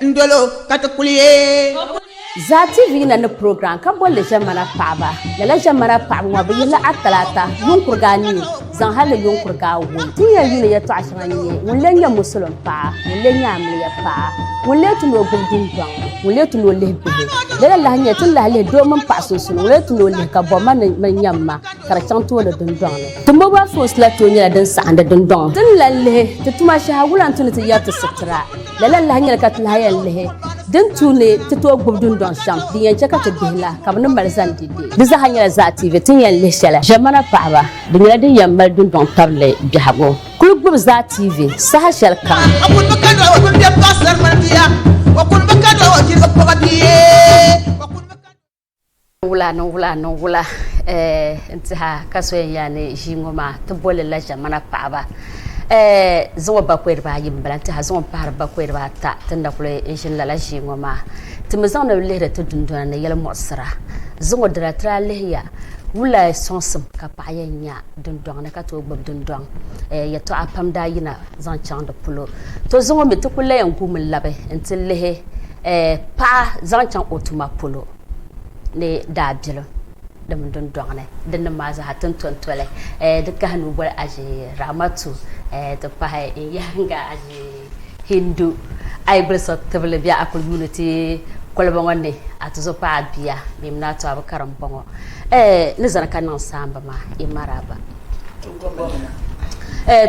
N-dol o ka ti kuli ye. Zaa TV yina ni program ka bolli ʒɛmana paɣaba. Lala ʒɛmana paɣaba ŋɔ bɛ yihila Atalata yuŋ kuriga anii zaŋ hali ni yuŋ kuriga awoi. Ti ni yɛn yuuni yɛtɔɣa shɛŋa n-nyɛ, ŋun lee nyɛ Musulim paɣa, ŋun lee nyɛ amiliya paɣa, ŋun lee tu ni o gbubi dundɔŋ, ŋun lee tu ni o lihi bihi. Lala lahi nyɛ ti ni lahi lihi doo mini paɣa sunsuuni, ŋun lee tu ni o lihi ka bɔmma ni mini nyamma ka di chaŋ tooni dundɔŋ ni. Ti mobile phones la tooi nyɛla din saɣindi dundɔŋ. Ti ni lahi lihi ti tuma shɛha wula n-tu ni ti yɛri ti sitira. Lala n-lahi nyɛli ka ti lahi yɛn lihi din tu ni ti tooi gbubi dundɔŋ shɛm din yɛn chɛ ka ti bihi la ka bɛ ni mali zani dede. Di zaaha nyɛla zaa TV ti ni yɛn lihi shɛli. Ʒɛmana paɣaba, di nyɛla din yɛn mali dundɔŋ tabili biɛhigu. Kuli gbubi zaa TV saha shɛli kam. O kuli bi ka dɔɣi o bini bɛ paɣasari mini bia. O kuli bi ka dɔɣi o jirigi kpuɣi bia. O kuli bi ka. Wula ni wula ni wula n tiha ka so yɛn yaa ni ʒii ŋɔ maa ti bolli la ʒɛmana paɣaba zuŋɔ bakɔi dibaayi n bala n tiha zuŋɔ n pahari bakɔi dibaata ti ni na kuli ʒini lala ʒii ŋɔ maa ti mi zaŋdi lihiri ti dundona ni yɛli muɣisira zuŋɔ dina ti daa lihiya wula sɔŋsim ka paɣa yɛn nya dundɔŋ ni ka tooi gbubi dundɔŋ yɛltɔɣa pam daa yina zaŋ chaŋ di polo to zuŋɔ mi ti kuli la yɛn guumi labi n ti lihi paɣa zaŋ chaŋ o tuma polo ni daabilim di mini dundɔŋ ni din nim maa zaa ti ni to n-toli di kahi nuu boli Aʒi Ramatu ti pahi n yaaŋa Aʒi Hindu a yi gbulisiri tibili bee a kuli yuuni ti koliba ŋɔ ni a ti zo paai a bia bee mini a to a bi karim bɔŋɔ ni zani ka niŋ saamba maa yi maraba.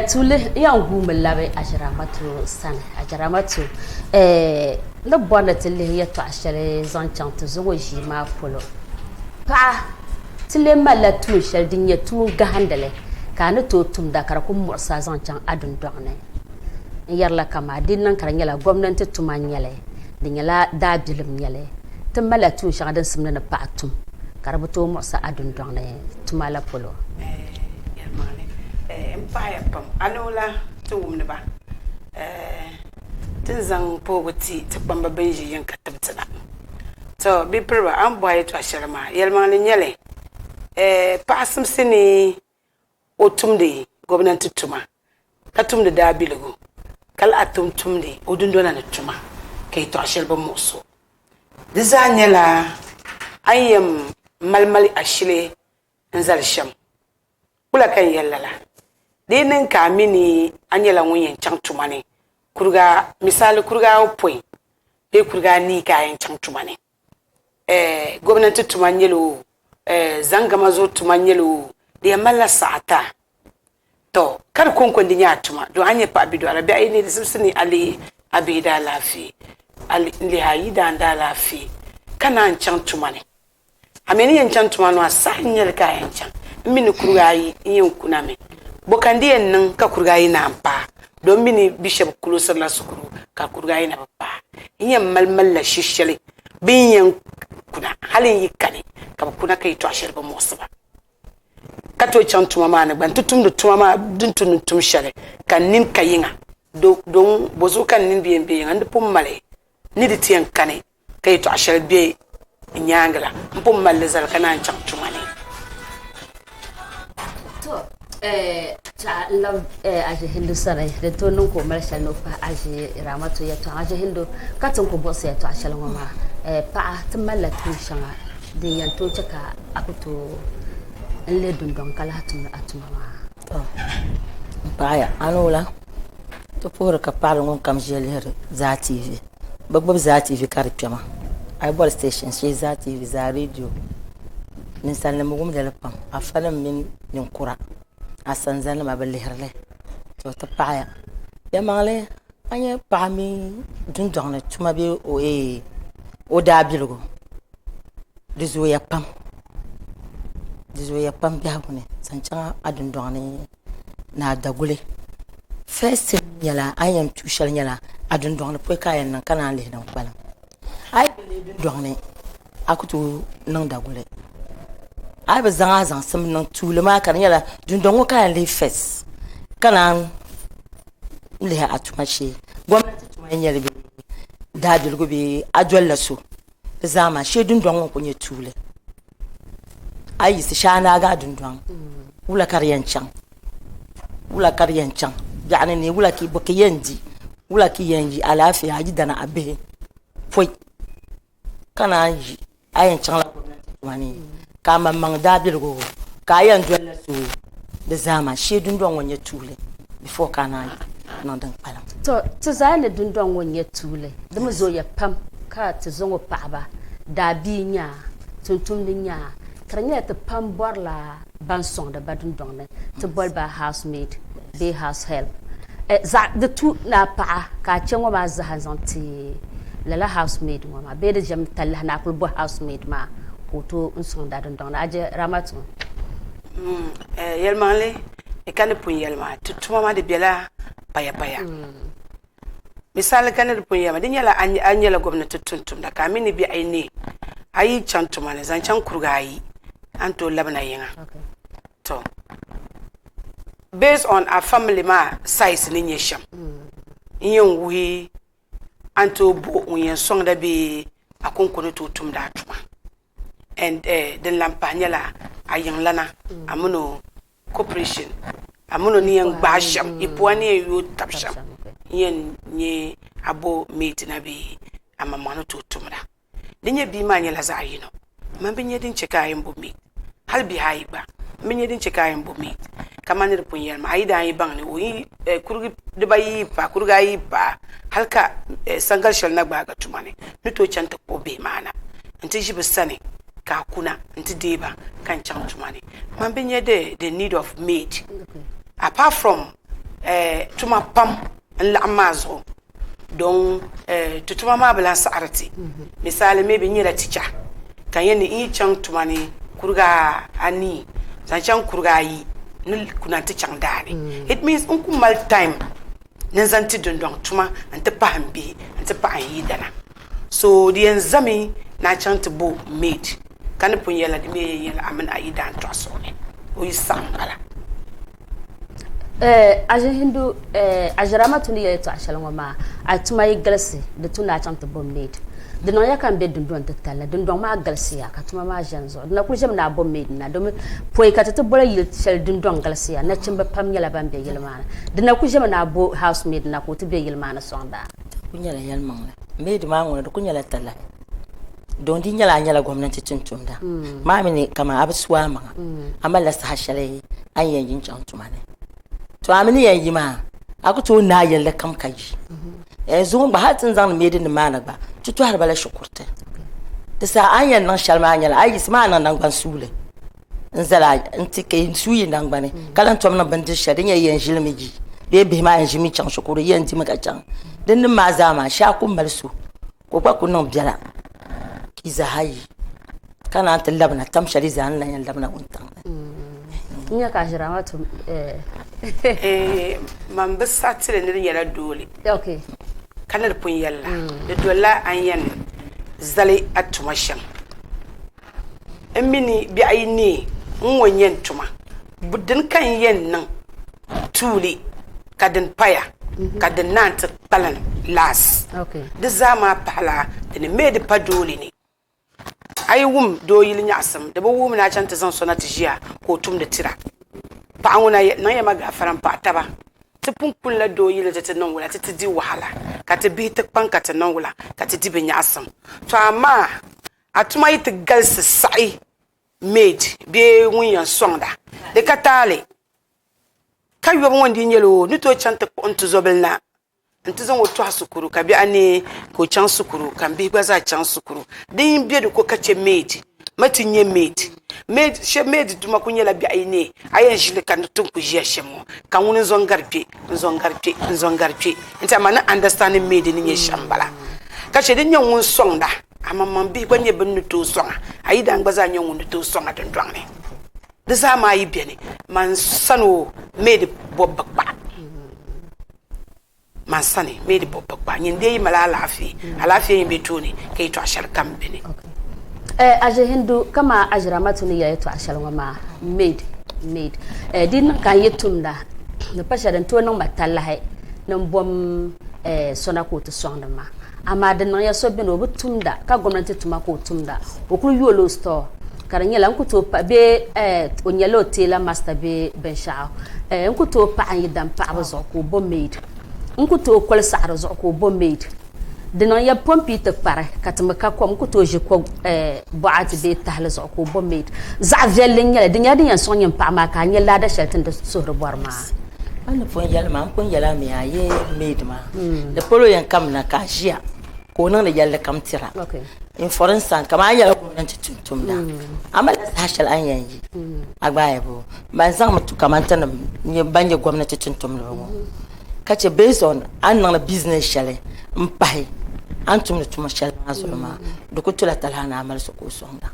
Tuuli n yɛn guumi labi Aʒi Ramatu sani Aʒi Ramatu N ni bɔri ni ti lihi yɛtɔɣ shɛli zaŋ chaŋ ti zuŋɔ ʒii maa polo. Paɣa, ti lee malila tuun shɛli din nyɛ tuun gahindili ka a ni tooi tumda ka di ku muɣis a zaŋ chaŋ a dundɔŋ ni. N yɛrila kaman di niŋ ka di nyɛla gomnanti tuma n-nyɛ li, di nyɛla daabilim n-nyɛ li. Ti malila tuun shɛŋa din simdi ni paɣa tum ka di bi tooi muɣis a dundɔŋ ni tuma la polo. Yɛlimaŋli, m paɣiya pam. A ni wula ti wumdi ba? Ti ni zaŋ poobu ti ti kpamba bɛn ʒi yiŋ ka tibi ti la. To, bipiriba, a ni bɔhi yɛtɔɣ shɛli maa, yɛlimaŋli n-nyɛ li, paɣa simsi ni o tumdi gomnanti tuma, ka tumdi daabiligu, ka lahi tom tumdi o dundona ni tuma, ka yɛtɔɣ shɛli bi muɣis o. Di zaa nyɛla a ni yɛn malimali ashili n-zali shɛm. Wula ka n yɛli lala? Di yi niŋ ka a mi ni a nyɛla ŋun yɛn chaŋ tuma ni kuriga, misali kuriga ayopɔin bee kuriga anii ka a yɛn chaŋ tuma ni, eh, gomnanti tuma n-nyɛ li o, eh, zaŋgama zuɣu tuma n-nyɛ li o, di yɛn malila saha ti a. Tɔ, ka di kɔŋko n-di nyɛ a tuma, doo a ni nyɛ paɣa bidɔɣira bee a yi ni di zibisi ni a lihi a bihi daalaafee, a lihi a yidaan daalaafee ka naan chaŋ tuma ni. A mi ni yɛn chaŋ tuma nɔa saha n-nyɛ li ka a yɛn chaŋ. M mi ni kuriga ayi n-yɛn kuna mi. Bɔ ka n di yɛn niŋ ka kuriga ayi naan paai? Doo m mi ni bi shɛba kulosirila shikuru ka kuriga ayi na bi paai. N yɛn mali malila shi shɛli bɛ ni yɛn kuna hali n yi kani ka bɛ kuna ka yɛtɔɣ shɛli bi muɣisi ba. Ka tooi chaŋ tuma maa ni gba nti tumdi tuma maa din tu ni n tum shɛli ka n nini ka yiŋa. Doŋ bɔzuɣu ka n nini bi yɛn be yiŋa? N di pun mali ni di ti yɛn kani ka yɛtɔɣ shɛli be n nyaaŋa la, m pun mali li zali ka naan chaŋ tuma ni. To, n labi Aʒi Hindu sani, din tooi niŋ ka o mali shɛli ni o pahi Aʒi Ramatu yɛtɔɣa. Aʒi Hindu, ka ti ni ku buɣisi yɛtɔɣ shɛli ŋɔ maa, paɣa ti malila tuun shɛŋa din yɛn tooi chɛ ka a ku tooi n-lihi dundɔŋ ka lahi tumdi a tuma maa. To, m paɣiya, a ni wula? Ti puhiri ka paɣiri ŋunkam ʒiya lihiri Zaa TV. Bɛ gbubi Zaa TV ka di kpɛma. A yi bɔri station shee Zaa TV, Zaa Radio, ninsalinima wumdi li pam. Afanima mini ninkura, asanzanima bɛ lihiri li. To ti paɣiya. Yɛlimaŋli a nya paɣa mini dundɔŋ ni tuma bee o eei o daabiligu di zooya pam. Di zooya pam biɛhigu ni zaŋ chaŋ a dundɔŋ ni ni a daguli. First thing nyɛla a ni yɛn tuui shɛli nyɛla a dundɔŋ ni pɔi ka a yɛn niŋ ka naan lihi din kpalim. A yi bi lihi dundɔŋ ni a ku tooi niŋ daguli. A yi bi zaŋ a zaŋsim niŋ tuuli maa ka di nyɛla dundɔŋ ŋɔ ka a yɛn lihi first ka naan lihi a tuma shee. Gomnanti tuma n-nyɛ li bee daabiligu bee a dolila so di zaa maa shee dundɔŋ ŋɔ n-kuli nyɛ tuuli. A yi yiɣisi shee a naagi a dundɔŋ wula ka di yɛn chaŋ wula ka di yɛn chaŋ biɛɣuni ni wula ka yɛn di wula ka yɛn yi alaafee a yidana a bihi. Pɔi ka naan yi a yɛn chaŋla gomnanti tuma ni ka a maŋmaŋ daabiligu ka a yɛn dolila so di zaa maa shee dundɔŋ ŋɔ n-nyɛ tuuli before ka a naan niŋ din kpalim. To, ti zaa ni dundɔŋ ŋɔ n-nyɛ tuuli. Di mi zooya pam ka ti zaŋ o paɣiba, daabia n-nyɛ a, tumtumdi n-nyɛ a, ka di nyɛla ti pam bɔrila ban sɔŋdi ba dundɔŋ ni, ti boli ba house maid bee house help. Zaɣ di tu ni a paɣa ka a chɛ ŋɔ maa zaha n-zaŋ ti lala house maid ŋɔ maa bee di ʒɛmi talahi ni a kuli bo house maid maa ka o tooi n sɔŋdi a dundɔŋ ni. A je Ramatu? Yɛlimaŋli ni ka ni pun yɛli maa, ti tuma maa di bela payapaya. Misali ka ni di pun yɛli maa, di nyɛla a nyɛla gomnati tumtumda ka a mi ni biɛhi yi neei a yi chaŋ tuma ni zaŋ chaŋ kuriga ayi a ni tooi labina yiŋa. To based on a family maa size ni nyɛ shɛm n yɛn wuhi a ni tooi bo ŋun yɛn sɔŋda bee a kɔŋko ni tooi tumdi a tuma. And din lahi pahi nyɛla a yiŋlana a mini o cooperation a mini o ni yɛn gbaai shɛm yi pua ni yɛn yooi tabi shɛm n yɛn nyɛ a bo mate na bee a maŋmaŋ ni tooi tumda. Di nyɛ bia maa nyɛla zaɣ yino man bi nyɛ din chɛ ka a yɛn bo mate hali bihi ayi gba n bi nyɛ din chɛ ka a yɛn bo mate kamani ni di pun yɛli ma a yi daa yi baŋ ni o yi kurigi dibayi yi paai kurigi ayi yi paai hali ka sangali shɛli na gbaagi tuma ni ni tooi chɛni ti kpuɣi bihi maa na n ti ʒi bi sani ka a kuna n ti deei ba ka n chaŋ tuma ni man bi nyɛ the need of maid apart from tuma pam n laɣim maa zuɣu don ti tuma maa bi lahi saɣiri ti misali maybe n nyɛla teacher ka n yɛn ni n yi chaŋ tuma ni kuriga anii zaŋ chaŋ kuriga ayi ni kuna n ti chaŋ daani it means n ku mali time ni n zaŋ ti dundɔŋ tuma n ti pahi n bihi n ti pahi n yidana so di yɛn zami ni a chaŋ ti bo maid ka ni pun yɛla di mi yɛn nyɛla a mini a yidaan tɔɣisigu ni o yi saɣim bala. Aʒihindu Aʒiramatu ni yɛli yɛltɔɣa shɛli ŋɔ maa, a tuma yi galisi di tu ni a chaŋ ti bo maid. Di niŋya ka n be dundɔŋ titali la, dundɔŋ maa galisiya ka tuma maa ʒeni zuɣu. Di na kuli ʒemi ni a bo maid na domi pɔi ka ti ti boli yili shɛli dundɔŋ galisiya, nachimba pam nyɛla ban be yili maa ni. Di na kuli ʒemi ni a bo house maid na ka o ti be yili maa ni sɔŋdi a. Di kuli nyɛla yɛlimaŋli. Maid maa ŋuna di kuli nyɛla talahi. Don di nyɛla a nyɛla gomnanti tumtumda maa mi ni kaman a bi su a maŋa a malila saha shɛli a ni yɛn yi n-chaŋ tuma ni. To a mi ni yɛn yi maa a ku tooi naai yɛlli kam ka yi. Zuŋɔ gba hali ti ni zaŋdi maid nim maa ni gba ti tɔhiri ba la shikuriti. Di saha a ni yɛn niŋ shɛli maa nyɛla a yi yiɣisi maa a niŋ naŋgban suuli n zali a n-ti ka yi suui yi naŋgbani ka lahi tom niŋ bindiri shɛli din nyɛ yi yɛn ʒilimi yi bee bihi maa yɛn ʒimi chaŋ shikuru yi yɛn dimi ka chaŋ din nim maa zaa maa shee a ku mali so ka o gba ku niŋ biɛla ka yi zaa yi ka naan ti labina tam shɛli yi zaa ni lahi yɛn labina wuntaŋ ni. N nya ka a ʒira maa tum Man bi saɣitili ni di nyɛla doole ka ni di pun yɛlila di dolila a ni yɛn zali a tuma shɛm. N mi ni biɛɣu yi neei n ŋɔ n-nyɛ n tuma, dini ka n yɛn niŋ tuuli ka din paya ka din naan ti kpalim laas. Di zaa maa pahila di ni me di pa dooli ni. A yi wum doo yili nyaɣisim, di bi wuhimi ni a chaŋ ti zaŋ so na ti ʒiya ka o tumdi tira. Paɣa ŋuna niŋ ya ma gaafara m-paɣi taba. Ti pun kunila doo yili ti ti niŋ wula? Ti ti di wahala ka ti bihi ti kpaŋ ka ti niŋ wula? Ka ti di bɛ nyaɣisim. Tɔ amaa A tuma yi ti galisi saɣi maid bee ŋun yɛn sɔŋda, di ka taali. Ka yɔbu ŋɔ n-dii nyɛla o ni tooi chaŋ ti kpuɣi n tizɔbili na nti zaŋ o tɔhi shikuru ka biɛɣu neei ka o chaŋ shikuru ka m bihi gba zaa chaŋ shikuru. Din be di ko ka che maid ma ti nyɛ maid. Maid shɛba maid tuma kuli nyɛla biɛɣu yi neei a yɛn ʒili ka ti ni kuli ʒiya shɛm ŋɔ ka ŋuni n-zo n-gari kpe n-zo n-gari kpe n-zo n-gari kpe n-ti amaa ni understanding maid ni nyɛ shɛm m-bala ka che din nyɛ ŋun sɔŋda. A maŋmaŋ bihi gba nyɛ bɛn ni tooi sɔŋ a, a yidana gba zaa nyɛ ŋun ni tooi sɔŋ a dundɔŋ ni. Di zaa maa yi beni, man sani o mi di bɔb bi kpaɣi. Man sani mi di bɔb bi kpaɣi. Nyin dee yi mali alaafee, alaafee yin be tooni ka yɛtɔɣ shɛli kam beni. Aʒihindu, kaman Aʒiramatu ni yɛli yɛtɔɣ shɛli ŋɔ maa, maid, maid. Di niŋ ka n yi tumda, di pa shɛli din tooi niŋ ma talahi ni m bom so na ka o ti sɔŋdi ma. Amaa di niŋya so beni o bi tumda ka gomnanti tuma ka o tumda o kuli yoola o store ka di nyɛla n ku tooi pahi bee o nyɛla o tailor master bee binshɛɣu n ku tooi pahi n yidan paɣaba zuɣu ka o bo maid n ku tooi koli saɣiri zuɣu ka o bo maid Di niŋ ya pompi ti kpari ka ti mi ka kom n-ku tooi ʒi ko bɔɣati bee tahili zuɣu ka o bo maid. Zaɣ viɛlli n-nyɛ li. Di nyɛla din yɛn sɔŋ nyin paɣa maa ka a nya laada shɛli ti ni di suhiri bɔri maa. A ni pun yɛli maa, m pun yɛli a mi a yi maid maa, di polo yɛn kamina ka a ʒiya ka o niŋdi yɛlli kam tira. In for instance, kamani a nyɛla gomnanti tumtumda, a malila saha shɛli a ni yɛn yi, a gba a bo. Ban zaŋmi tu kamani tinim ban nyɛ gomnanti tumtumdiba ŋɔ ka che based on a ni niŋdi business shɛli m-pahi a ni tumdi tuma shɛli maa zuɣu maa, di ku tula talahi ni a mali so ka o sɔŋda.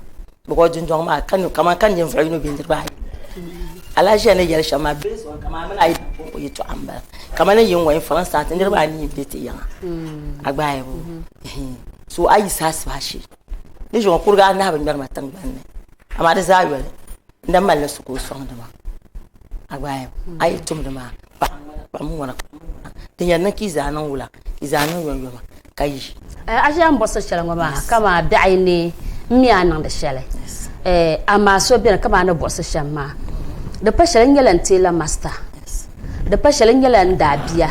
Because dundɔŋ maa kamani ka ninvuɣ yino bee niriba ayi. Alahiʒia ni yɛli shɛm maa based on kamani a mini a yidana kɔŋko yɛtɔɣa m-bala. Kamani yi ŋɔ in for instance niriba anii m-be ti yiŋa a gbaai bo so a yiɣisi asibaasi ni ʒi ŋɔ kuriga anahi bi ŋmɛri ma tiŋgbani ni amaa di zaa yoli n daa malila so ka o sɔŋdi ma a gbaai bo a yi tumdi maa kpaɣimi ŋɔna kpaɣimi ŋɔna din yɛn niŋ ka yi zaa niŋ wula yi zaa niŋ yomyoma ka yi. A ʒiya m buɣisi shɛli ŋɔ maa kaman biɛɣu ni m mi a niŋdi shɛli amaa so beni kaman a ni buɣisi shɛm maa di pa shɛli n nyɛla n teela master di pa shɛli n nyɛla n daa bia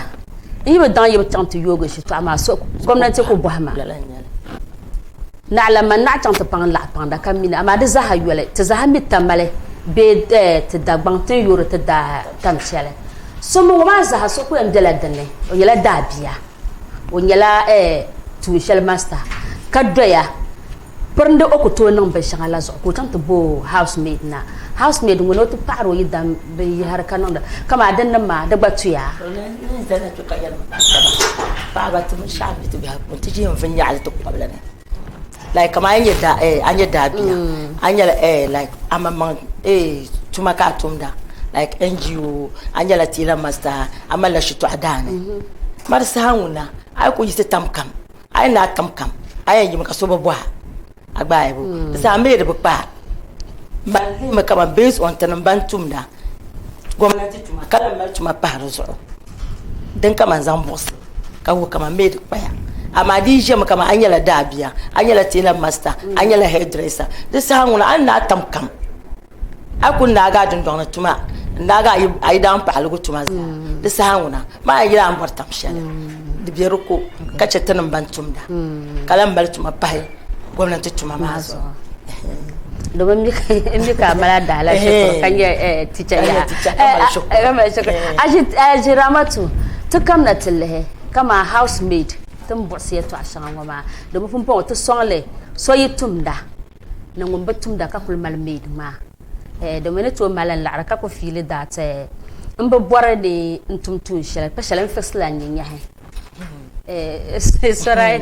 n yi bi daŋ yi bi chaŋ ti yoogi shitɔɣu maa so gomnanti ku bɔhi ma Naɣila man naɣ chaŋ ti paŋ laɣ paŋda ka mi ni, amaa di zaaha yoli, ti zaaha mi Tamale bee ti Dagbaŋ ti ni yoori ti daa tam shɛli. So mi ŋɔ maa zaaha so ku yɛn bela din ni, o nyɛla daabia, o nyɛla tuun shɛli master ka doya pirindi o ku tooi niŋ binshɛŋa la zuɣu ka o chaŋ ti bo house maid na. House maid ŋuni o ti paɣiri o yidan binyɛhiri ka niŋdi kaman din nim maa di gba tuya. Paɣaba ti binshaɣu bɛ ti biɛhigu puuni ti ʒi n nyaɣali ti kobili ni like kamani a nyɛ daa eh a nyɛ daabia a nyɛla eh like a maŋmaŋ eh tuma ka a tumda like NGO a nyɛla tailor master a malila shitɔɣu daani ma di saha ŋuna a yi ku yiɣisi tam kam a yi naai tam kam a yɛn yimi ka so bi bɔha a gba ayi bo di saha mi di bi kpa ban lihimi kaman based on tinim ban tumda gomnanti tuma ka lahi mali tuma pahi di zuɣu din kaman zaŋ buɣisi ka wuhi kaman mi di kpaya amaa di yi ʒɛmi kaman a nyɛla daabia a nyɛla tailor master a nyɛla hairdresser di saha ŋuna a ni naai tam kam A ku naagi a dundɔŋ ni tuma n-naagi a yidaampaɣiligu tuma zaa. Di saha ŋuna maa yɛn yɛli a ni bɔri tam shɛli di be di ko ka chɛ tinim ban tumda ka lahi mali tuma pahi gomnanti tuma maa zuɣu. Domin n mi ka a mali a dahala shikuru ka nyɛ teacher yaha. Ka mali shikuru. Aji Ramatu, ti kamina ti lihi kaman housemaid ti ni buɣisi yɛtɔɣa shɛŋa ŋɔ maa domin pumpɔŋɔ ti sɔŋ li so yi tumda. ni ŋun bi tumda ka kuli mali maid maa eh, domi ni tooi mali n laɣiri ka ku fiili that eh, n bi bɔri ni n tum tuun shɛli pa shɛli n fixila n nyinyahi eh, sorry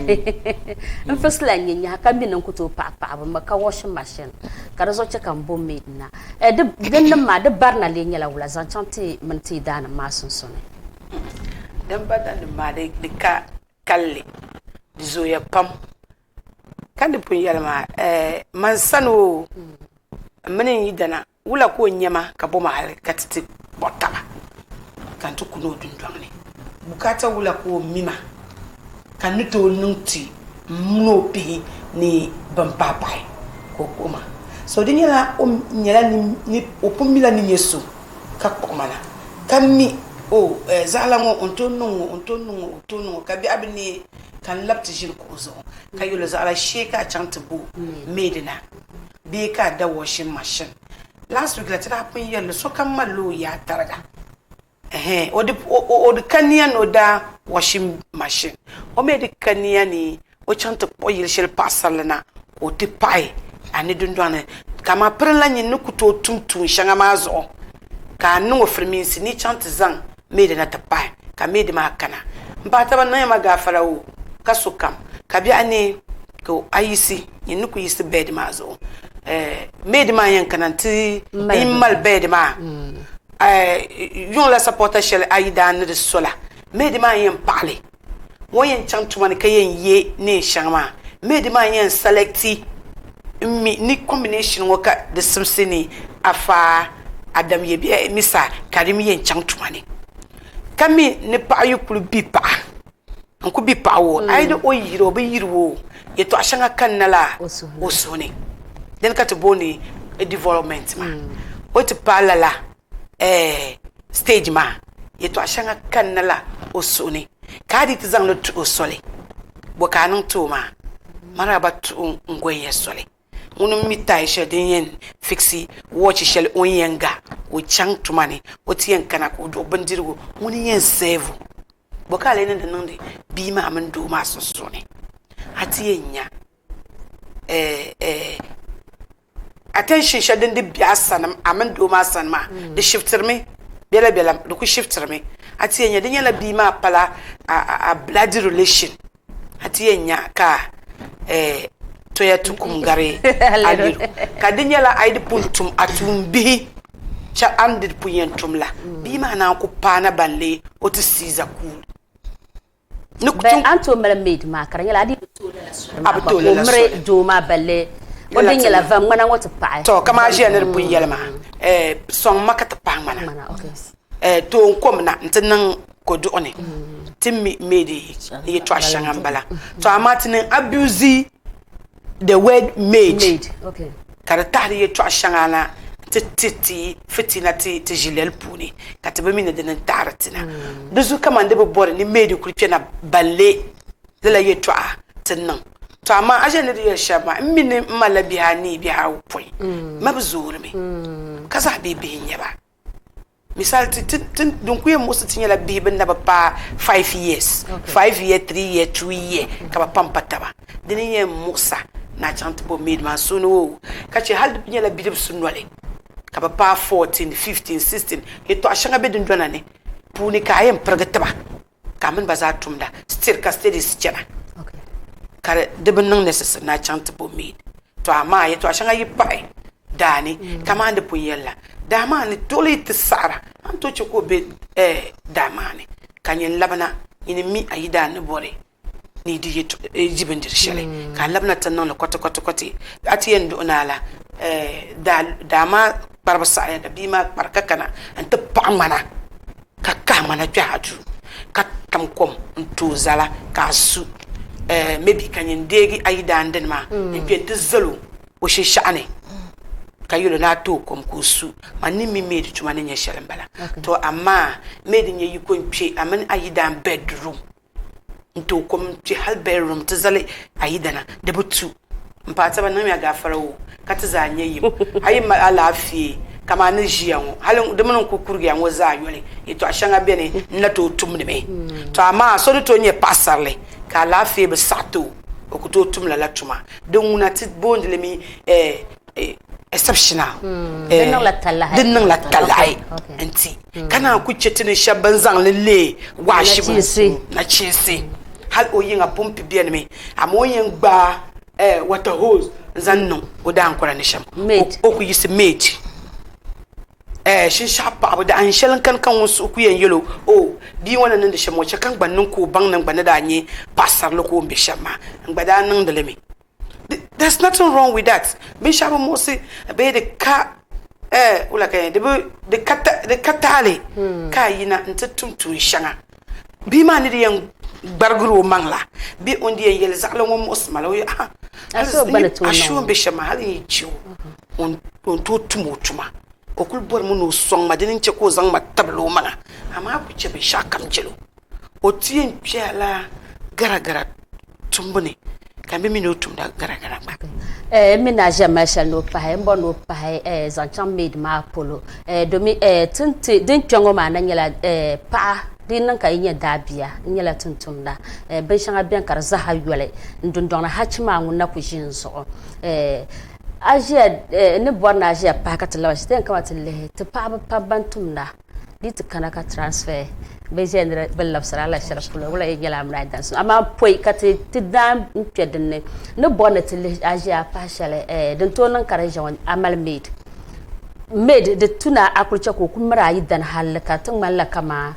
n fixila n nyinyahi ka mi ni n ku tooi paɣi paɣibu m ka washing machine ka di zuɣu chɛ ka n bo maid na eh, di din nim maa di barina lee nyɛla wula zaŋ chaŋ ti mini ti yidaannim maa sunsuuni. Din barina nim maa di ka kalli di zooya pam Ka ni pun yɛli maa, Ɛɛ, man sani o, m mini n yidana, wula ka o nya ma ka bo ma hal ka ti ti kpuɣi taba ka n ti kuni o dundɔŋ ni? Bukaata wula ka o mi ma ka n ni tooi niŋ ti m min o bihi ni bɛn pahipahi ka o kpuɣi ma? So di nyɛla o nyɛla ni o pun mila ni nyɛ so ka kpuɣi ma na, ka mi o, Ɛɛ, zaɣila ŋɔ o ni tooi niŋ ŋɔ, o ni tooi niŋ ŋɔ, o tooi niŋ ŋɔ, ka biɛɣu bi neei ka n labi ti ʒini kuɣu zuɣu ka yɛl o zaɣila shee ka a chaŋ ti bo maid na bee ka a da washing machine. Last week la ti daa pun yɛli ni sokam malila o yaa tariga. Ɛhɛn, o di, o di ka nia ni o da washing machine. O mi di ka nia ni o chaŋ ti kpuɣi yili shɛli paɣasarili na ka o ti paɣi a ni dundɔŋ ni. Ka amaa pirinla nyin ni ku tooi tum tuun shɛŋa maa zuɣu ka a niŋ o firimiinsi ni chaŋ ti zaŋ maid na ti pahi ka maid maa kana m-pahi taba niŋya ma gaafara o ka sokam ka biɛɣu neei ka a yiɣisi nyin ni ku yiɣisi bed maa zuɣu maid maa yɛn kana nti mali bed maa yuŋ la sapɔta shɛli a yi daa ni di so la maid maa yɛn paɣi li ŋɔ yɛn chaŋ tuma ni ka yɛn ye neen shɛŋa maa maid maa yɛn selecti m-mi ni combination ŋɔ ka di simsi ni afa Adam ye misa ka di mi yɛn chaŋ tuma ni ka mi ni paɣa yi kuli bi paɣa n ku bi paɣa o a yi di o yiri o bi yiri o yɛltɔɣa shɛŋa kanna la o suhu ni dini ka ti booni development maa o ti paai lala stage maa yɛltɔɣa shɛŋa kanna la o suhu ni ka a di ti zaŋli tuhi o soli. Bɔ ka a niŋ ti o maa? Maraba tuhi n-gonya soli. Ŋuni m-mi taai shɛli din yɛn fiksi wɔchi shɛli o ni yɛn ga ka o chaŋ tuma ni o ti yɛn kana ka o duɣi bindirigu ŋuni n-yɛn sɛɛvi o. Bɔ ka a lee niŋdi niŋdi bia maa mini doo maa sunsuuni? A ti yɛn nya attention shɛli din di be a sani a mini doo maa sani maa di shiftirimi bela bela di ku shiftirimi a ti yɛn nya di nyɛla bia maa pala a blood relation a ti yɛn nya ka toya ti kum gari a ka di nyɛla a yi di pun tum a tuun bihi chɛ a ni di pun yɛn tum la bia maa naan ku paana ban lee o ti siiza kuuli Ni ku Bɛ a ni tooi mali maid maa ka di nyɛla a dii bi tooi lala soli maa gba ka o miri doo maa balle o din nyɛla va ŋmana ŋɔ ti paɣi. To kamani a ʒiya ni di pun yɛli maa sɔŋ ma ka ti pahi ŋmana tooi n kom na n-ti niŋ koduɣu ni ti mi maid ni yɛtɔɣ shɛŋa m-bala. To amaa ti niŋ abuse the word maid ka di tahiri yɛtɔɣ shɛŋa na nti ti ti fitina ti ti ʒilɛli puuni ka ti bi mi ni dini n-tahiri ti na. Di zuɣu kaman di bi bɔri ni maid kuli kpɛna balle lala yɛtɔɣa ti niŋ. To amaa a ʒe ni di yɛli shɛba maa, m mi ni m malila bihi anii bihi ayopɔin, ma bi zoorimi ka zaa bɛ bihi n-nyɛ ba. Misali ti ti ti din ku yɛn muɣisi ti nyɛla bihi bin na bi paai 5 years, 5 year, 3 year, 2 year ka bi pam pa taba. Dini n yɛn muɣisa ni a chaŋ ti bo maid maa so ni o ka chɛ hali di nyɛla bidibisi noli ka bi paai 14, 15, 16 yɛltɔɣa shɛŋa bɛ dundɔna ni puuni ka a yɛn pirigi tiba ka a mini ba zaa tumda still ka studies chana ka di bi niŋ necessary ni a chaŋ ti bo maid. To amaa yɛltɔɣa shɛŋa yi pahi daa ni kamani di pun yɛli la daa maa ni doli yi ti saɣira a ni tooi chɛ ka o be daa maa ni ka nyin labina nyini mi a yidaan ni bɔri ni yi di bindiri shɛli ka a labina ti niŋli kɔtikɔtikɔti a ti yɛn duɣi naai la daa maa kparibu saɣiya ka bia maa kpari ka kana n-ti paɣi ŋmana ka kahi ŋmana kpɛhi a duu ka tam kom n-tooi zala ka a su maybe ka nyin deegi a yidaan dini maa n-kpe nti zal o o shinshɛɣu ni ka yɛl o ni a tooi kom ka o su. Man ni mi maid tuma ni nyɛ shɛli m-bala. To amaa maid n-nyɛ yiko n-kpe a mini a yidaan bedroom n-tooi kom n-kpe hali bedroom ti zali a yidana di bi tu. M paɣa taba niŋmiya gaafara o ka ti zaa nyɛ yim. A yi mali alaafee kamani ni ʒiya ŋɔ hali di mini n ku kurigiya ŋɔ zaa yoli yɛtɔɣa shɛŋa beni n na tooi tumdimi. To amaa so ni tooi nyɛ paɣasarili ka alaafee bi saɣi ti o, o ku tooi tum lala tuma. Din ŋuna ti boondi li mi exceptional Di niŋla talahi. Di niŋla talahi n-ti ka naan ku chɛ ti ni shɛba bɛn zaŋ li leei waɣishibu nachiinsi. Hal o yiŋa pumpi benimi, amaa o ni yɛn gbaai water hose n-zaŋ niŋ o daankɔra ni shɛm, o ku yiɣisi maid. Shinshɛɣu paɣibu dahin shɛli n-kani ka ŋun suhu ku yɛn yɛl o, O, bia ŋɔ ni niŋdi shɛm ŋɔ, chɛ ka n gba niŋ ka o baŋ ni n gba ni daa nyɛ paɣisarili ka o ni be shɛm maa, n gba daa niŋdi li mi. There's nothing wrong with that. Binshɛɣu bi muɣisi bee di ka wula ka yɛn di bi di ka di ka taali ka a yina nti tum tuun shɛŋa. Bia maa ni di yɛn gbarigiri o maŋ la bee o ni di yɛn yɛli zaɣila ŋɔ muɣisi ma la o yɛli ah a shuu n be shɛm maa hali n yi chɛ o o ni tooi tum o tuma. O kuli bɔrimi ni o sɔŋ ma dini n-chɛ ka o zaŋ ma tabili o maŋa amaa a ku chɛ binshɛɣu kam jɛl o. O ti yɛn kpɛya la garagara tumbu ni ka n bi mi ni o tumda garagara gba. N mi ni a ʒiya mali shɛli ni o pahi, m bɔri ni o pahi zaŋ chaŋ maid maa polo domi din kpe ŋɔ maa na nyɛla paɣa di niŋ ka yi nyɛ daabia n nyɛla tumtumda binshɛŋa beni ka di zaaha yoli n dundɔŋ ni hachi maa ŋun na ku ʒi n zuɣu a ʒiya n ni bɔri ni a ʒiya pahi ka ti labi ʒi ti yɛn kama ti lihi ti paɣaba pam ban tumda Di ti kana ka transfer bɛ ʒiya ni bɛ labisiri a la shɛli polo wula yi nyɛla a mini a dansi amaa pɔi ka ti ti daan n kpɛ din ni ni bɔri ni ti lihi a ʒiya a pahi shɛli eh, din tooi niŋ ka di ʒiya ŋɔ a mali maid maid di tu ni a kuli chɛ ka o ku miri a yidana halli ka di ti ŋmanila kaman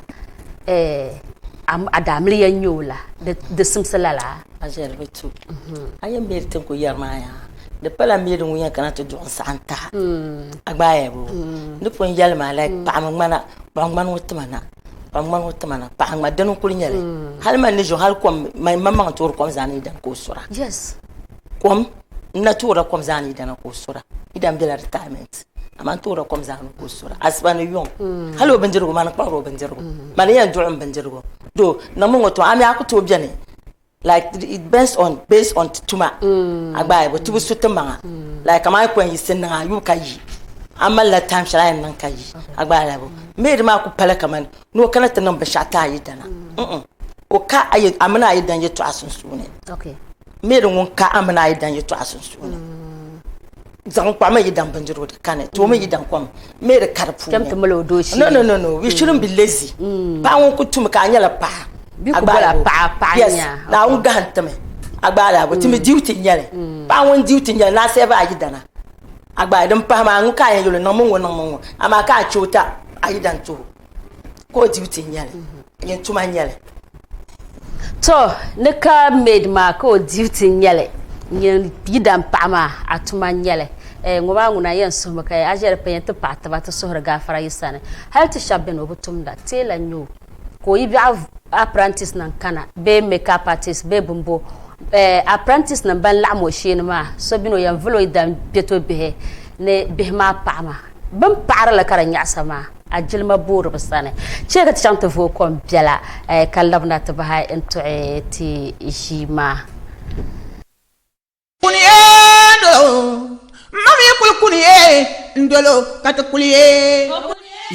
eh, a daamiliya n-nyɛ o la di simsi lala. A ʒiya di bi tu. A yɛn maid ti ni kuli yɛri maa yaa Di pala maid ŋun yɛn kana ti duɣi n saɣim taha a gbaaya boo ni pun yɛli maa like paɣa mi ŋmana paɣa ŋmani ŋɔ tima na paɣa ŋmani ŋɔ tima na paɣa ŋma dini n kuli nyɛli hali man ni ʒi hali kom man maŋ toori kom zaani yidana ka o sura kom n na toorila kom zaani yidana ka o sura yidana bela retirement amaa n toorila kom zaani ka o sura asiba ni yuŋ hali o bindirigu mani kpaɣiri o bindirigu mani yɛn duɣi n bindirigu do niŋmi ŋɔ to a mi a ku tooi beni. Like it depends on based on ti tuma a gba ayi bi ti bi su ti maŋa like kamani a yi ku yɛn yiɣisi niŋ a yubu ka yi a malila time shɛli a yɛn niŋ ka yi a gba ayi bi maid maa ku pala kamani ni o kana ti niŋ binshaɣu ti a yidana o ka a mini a yidana yɛltɔɣa sunsuuni maid ŋun ka a mini a yidana yɛltɔɣa sunsuuni zaŋ kpaɣimi yidan bindirigu di kani toomi yidan kom maid ka di puuni no no no no we shouldn't be lazy paɣa ŋun ku tumi ka a nyɛla paɣa Bɛ ku bola paɣa paɣa yes Naawuni gahim timi a gba alaabo timi duty n-nyɛli paɣa ŋun duty n-nyɛli ni a sɛbi a yidana a gba din pahi maa ŋun ka a yɛn yɛli o niŋmi ŋɔ niŋmi ŋɔ amaa ka a che o ta a yidan tuhi ka o duty n-nyɛli nyin tuma n-nyɛli. To ni ka maid maa ka o duty n-nyɛli nyin yidan paɣa maa a tuma n-nyɛli eh ŋɔ maa ŋuna yɛn suhimi ka a ʒe di paya nti paɣi tiba ti suhiri gaafara yi sani hali ti shɛba beni o bi tumda teela n-nyɛ o ka o yi biɛɣu apprentice nim kana bee makeup artist bee bimbo eh, apprentice nim ban laɣim o sheeni maa so bini o yɛn vuli o yidan kpɛto bihi ni bihi maa paɣa maa bin paɣarili ka di nyaɣasa maa a jilima boori bi sani chɛ ka ti chaŋ ti vooi kom biɛla eh, ka labina ti bahi n tuɣi ti ʒii maa. Kuni ye dolo, mam yi kuli kuni ye n dolo ka ti kuli ye.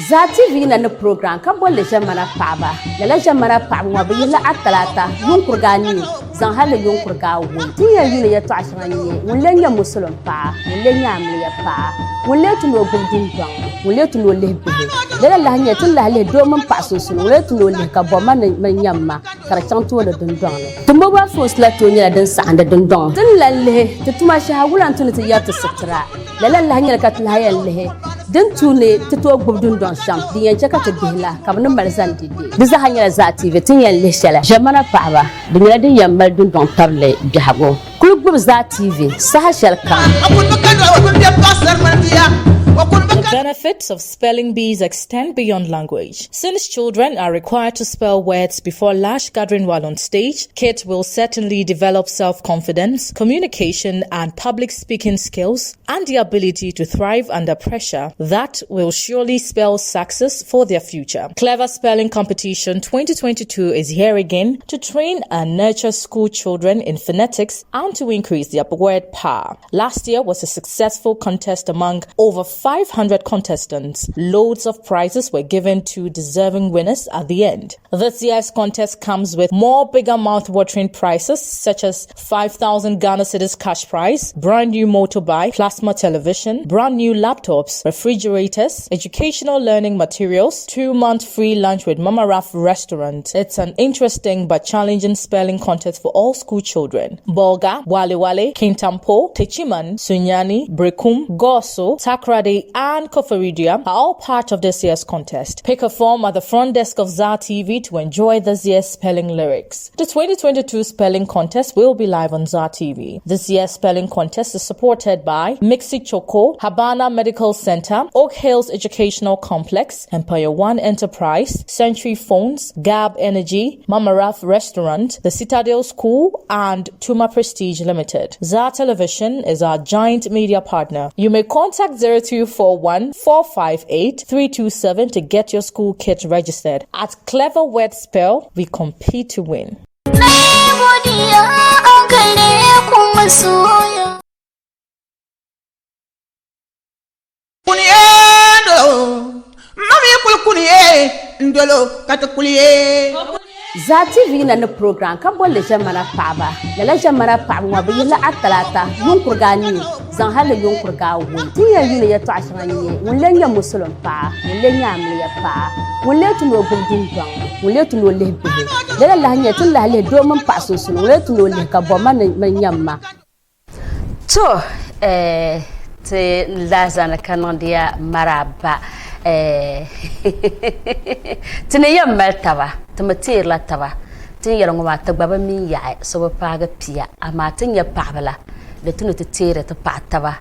Zaa TV na ni program ka bolli ʒɛmana paɣaba. Lala ʒɛmana paɣaba ŋɔ bɛ yihila Atalata yuŋkurigu anii zaŋ hali ni yuŋkurigu awoi. Ti ni yɛn yuuni yɛltɔɣa shɛŋa n-nyɛ, ŋun lee nyɛ Musulim paɣa, ŋun lee nyɛ amiliya paɣa, ŋun lee tu ni o gbubi dundɔŋ, ŋun lee tu ni o lihi bihi. Lala lahi nyɛla ti ni lahi lihi doo mini paɣa sunsuuni, ŋun lee tu ni o lihi ka bɔmma ni mini nyamma. ka di chaŋ tooni dundɔŋ ni. Ti mobile phones la tooi nyɛla din saɣindi dundɔŋ. Ti ni lahi lihi ti tuma shɛha wula n-tu ni ti yɛri ti sitira. Lala n-lahi nyɛli ka ti lahi yɛn lihi din tu ni ti tooi gbubi dundɔŋ shɛm din yɛn che ka ti bihi la ka bɛ ni mali zani dede. Di zaaha nyɛla zaa TV ti ni yɛn lihi shɛli. Ʒɛmana paɣaba, di nyɛla din yɛn mali dundɔŋ tabili biɛhigu. Kuli gbubi zaa TV saha shɛli kam. The benefits of spelling bees extend beyond language. Since children are required to spell words before large gathering while on stage, kids will certainly develop self-confidence, communication and public speaking skills and the ability to thrive under pressure that will surely spell success for their future. Clever Spelling Competition 2022 is here again to train and nurture school children in phonetics and to increase their word power. Last year was a successful contest among over 500 contestants. Loads of prizes were given to deserving winners at the end. This year's contest comes with more bigger mouth-watering prizes such as 5,000 Ghana Cedis cash prize, brand new motorbike, plasma television, brand new laptops, refrigerators, educational learning materials, two-month free lunch with Mama Raf restaurant. It's an interesting but challenging spelling contest for all school children. Bolga, Wale Wale, Kintampo, Techiman, Sunyani, Brekum, Goso, Takrade, and Koforidua are all part of this year's contest. Pick a form at the front desk of ZAR TV to enjoy this year's spelling lyrics. The 2022 spelling contest will be live on ZAR TV. This year's spelling contest is supported by Mixi Choco, Habana Medical Center, Oak Hills Educational Complex, Empire One Enterprise, Century Phones, Gab Energy, Mama Raf Restaurant, The Citadel School, and Tuma Prestige Limited. ZAR Television is our giant media partner. You may contact 0241 458 327 to get your school kit registered. At Clever Word Spell, we compete to win. Kuni ye dolo, mam yi kuli kuni ye n dolo ka ti kuli ye. Zaa TV na ni program ka bolli ʒɛmana paɣaba. Lala ʒɛmana paɣaba ŋɔ bɛ yihila Atalata yuŋkurigu anii zaŋ hali ni yuŋkurigu awoi. Ti ni yɛn yuuni yɛltɔɣa shɛŋa n-nyɛ, ŋun lee nyɛ Musulim paɣa, ŋun lee nyɛ amiliya paɣa, ŋun lee tu ni o gbubi dundɔŋ, ŋun lee tu ni o lihi bihi. Lala lahi nyɛla ti ni lahi lihi doo mini paɣa sunsuuni, ŋun lee tu ni o lihi ka bɔmma ni mini nyamma. To eh, ti lahi zani ka niŋdiya maraaba eh, ti ni yɛn mali taba ti mi teerila taba ti ni yɛli ŋɔ maa ti gba bi mi yaɣi so bi paagi pia amaa ti ni nyɛ paɣaba la di tu ni ti teeri ti paɣa taba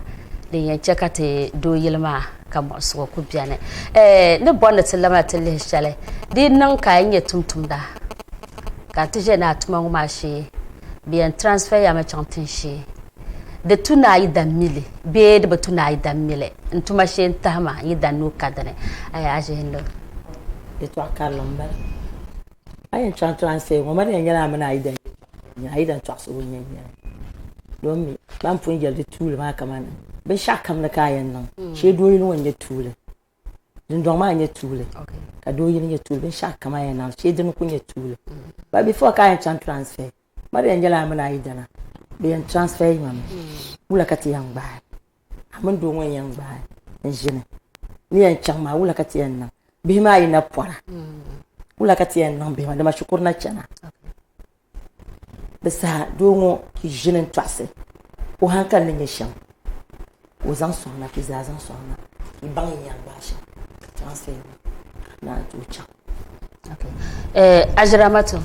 din yɛn chɛ ka ti doo yili maa ka muɣisigu ku beni eh, ni bɔri ni ti labina ti lihi shɛli di yi niŋ ka a yi nyɛ tumtumda ka ti ʒe ni a tuma ŋɔ maa shee bɛ yɛn transfer ya mi chaŋ tinshee di tu ni a yi da mili bee di bi tu ni a yi da mili n tuma shee n tahi ma n yi da nuu ka dini aya a ʒihin lo. Yɛtɔɣ karili m-bala. A yɛn chaŋ transfer ŋɔ ma di yɛn nyɛla a mini a yi da yɛtɔɣa. A yi dan tɔɣisigu n-yɛn nyɛ li. Domi mi ban pun yɛli di tuuli maa kamani binshɛɣu kam ni ka a yɛn niŋ shee doo yini ŋɔ n-nyɛ tuuli. Dundɔŋ maa n-nyɛ tuuli ka doo yini nyɛ tuuli binshɛɣu kam a yɛn niŋ shee dini ku nyɛ tuuli. But before ka a yɛn chaŋ transfer ma di yɛn nyɛla a mini a yidana bɛ yɛn transfer ma mi wula ka ti yɛn gbaai a mini doo ŋɔ n-yɛn gbaai n-ʒini ni yɛn chaŋ maa wula ka ti yɛn niŋ bihi maa yi na pɔra wula ka ti yɛn niŋ bihi maa dama shikuru na chana di saha doo ŋɔ ʒini n-tɔɣisi o hankali ni nyɛ shɛm ka o zaŋ sɔŋ na ka yi zaa zaŋ sɔŋ na ka yi baŋ yi yɛn gbaai shɛm ka transfer ma ka naan tooi chaŋ. Ajiramatu,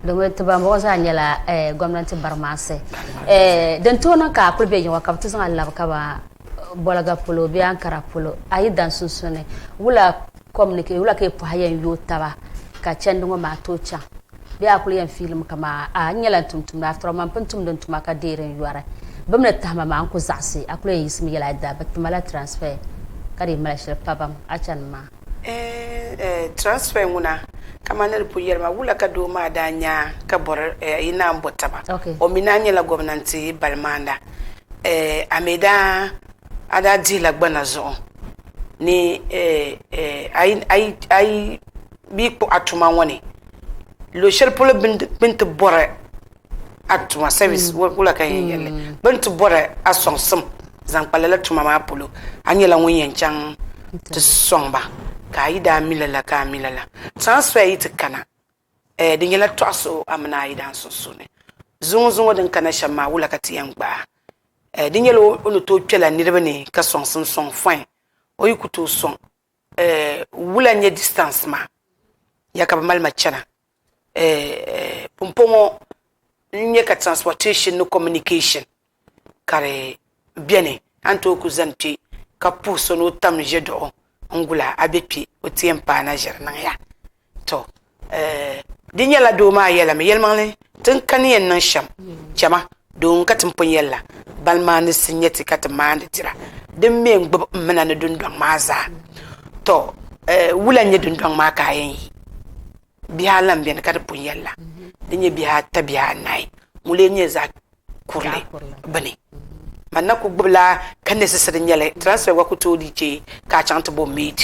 domin ti bambɔŋɔ zaa nyɛla gomnanti barimaasi. Din tooi niŋ ka a kuli be yiŋa ka bɛ ti zaŋ a labi ka ba Bɔliga polo bee Ankara polo, a yi dan sunsuuni, wula communicate, wula ka yi pɔha yɛn yooi taba ka chandi ŋɔ maa tooi chaŋ? Bee a kuli yɛn fiilimi kaman a n nyɛla n tumtumda, after all man pun tumdi n tuma ka deeri n yɔri. Bɛ mi ni tahi ma maa n ku zaɣisi, a kuli yɛn yiɣisimi yɛli a daa bɛ ti ma la transfer ka di yi mali shɛli pabam a chani maa. Eh, transfer ŋuna kamani ni di pun yɛli maa wula ka doo maa daa nya ka bɔri eh, yi naan bo taba o mi naan nyɛla gomnanti balimaanda eh, a mi daa a daa dihila gbana zuɣu ni eh, eh, a yi a yi a yi bi kpuɣi a tuma ŋɔ ni luɣ shɛli polo bɛ ni ti bɔri a tuma service wula ka yɛn yɛli bɛ ni ti bɔri a sɔŋsim zaŋ kpa lala tuma maa polo a nyɛla ŋun yɛn chaŋ ti sɔŋ ba ka a yi daa mi lala ka a mi lala transfer yi ti kana eh, di nyɛla tɔɣisigu a mini a yidaan sunsuuni zuŋɔ zuŋɔ din kana shɛm maa wula ka ti yɛn gbaai eh, di nyɛla o ni tooi kpɛla niriba ni ka sɔŋsim sɔŋ fine o yi ku tooi sɔŋ eh, wula n-nyɛ distance maa ya ka bɛ mali ma chana eh, pumpɔŋɔ n-nyɛ ka transportation ni communication ka di beni a ni tooi ku zani kpe ka puhi so ni o tam ʒe duɣu n-gula a be kpe o ti yɛn paai na ʒiri niŋ ya. To, eh, di nyɛla doo maa yɛla mi, yɛlimaŋli ti ni ka ni yɛn niŋ shɛm, chama, doo n-ka ti ni pun yɛli la, bali maanisi n-nyɛ ti ka ti maandi dira, din mi n-gbubi m mina ni dundɔŋ maa zaa. To, eh, wula n-nyɛ dundɔŋ maa ka a yɛn yi? Bihi a lan beni ka di pun yɛli la, di nyɛ bihi ata bihi anahi, ŋun lee nyɛ zaɣ kurili bini. Man na ku gbubila ka necessary nyɛli, transfer gba ku tooi dii chɛ ka a chaŋ ti bo maid.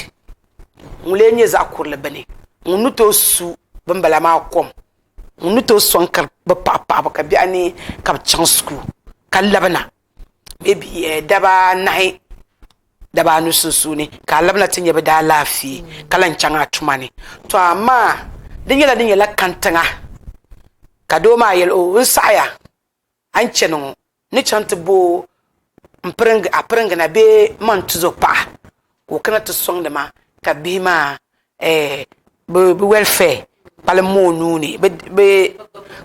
Ŋun lee nyɛ zaɣ kurili bini, ŋun ni tooi su bimbala maa kom, ŋun ni tooi sɔŋ ka bɛ paɣi paɣibu ka bihi ni ka bɛ chaŋ school ka labina maybe eh, daba anahi daba anu sunsuuni ka a labina ti nyɛ bɛ daalaafee ka lan chaŋ a tuma ni. To amaa di nyɛla di nyɛla kantiŋa ka doo maa yɛli o n saɣiya a ni chani ŋɔ ni chaŋ ti bo a piringi na bee man tuzo paɣa ka o kana ti sɔŋdi ma ka bihi maa eh, bɛ welfare kpalim ma o nuu ni, bɛ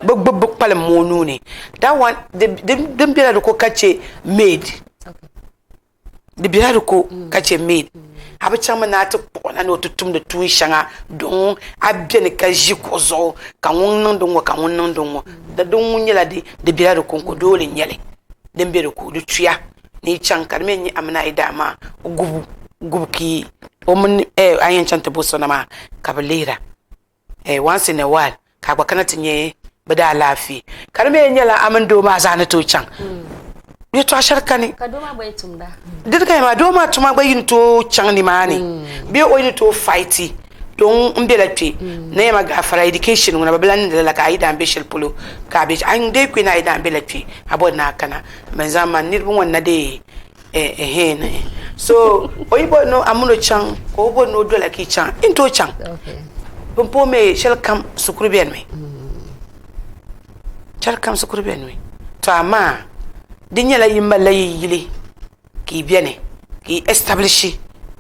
gbubbu kpalim ma o nuu ni. That one, din bela di ko ka che maid. Di bela di ko ka che maid. A bi chaŋmi ni a ti kpuɣi na ni o ti tumdi tuun shɛŋa don a beni ka ʒi kuɣu zuɣu ka ŋun niŋdi ŋ-ŋɔ ka ŋun niŋdi ŋ-ŋɔ. Din ŋun nyɛla di bela di ko n-ko doole n-nyɛ li. Din be di ko di tuya ni yi chaŋ ka di mi nyɛ a mini a yidaa maa gubu gubu ka o mini a yɛn chaŋ ti bo so na maa ka bɛ lihira once in a while ka a gba kana ti nya bɛ daalaafee ka di mi nyɛla a mini doo maa zaa ni tooi chaŋ yɛtɔɣa shɛli kani di ka maa doo maa tuma gba yi ni tooi chaŋ nimaani bee o yi ni tooi faiti don n bela kpe na yɛma gaafara education ŋuna bi bi lahi niŋdi lala ka a yi daan be shɛli polo ka a be a dee kpe ni a yi daan bela kpe a bɔri ni a kana ban zaŋ man niriba ŋɔ na dee eh so o yi bɔri ni a mini o chaŋ ka o bɔri ni o dola ka yi chaŋ yi ni tooi chaŋ pumpɔŋɔ mi shɛli kam shikuru beni mi shɛli kam shikuru beni mi to amaa di nyɛla yi malila yi yili ka yi beni ka yi establish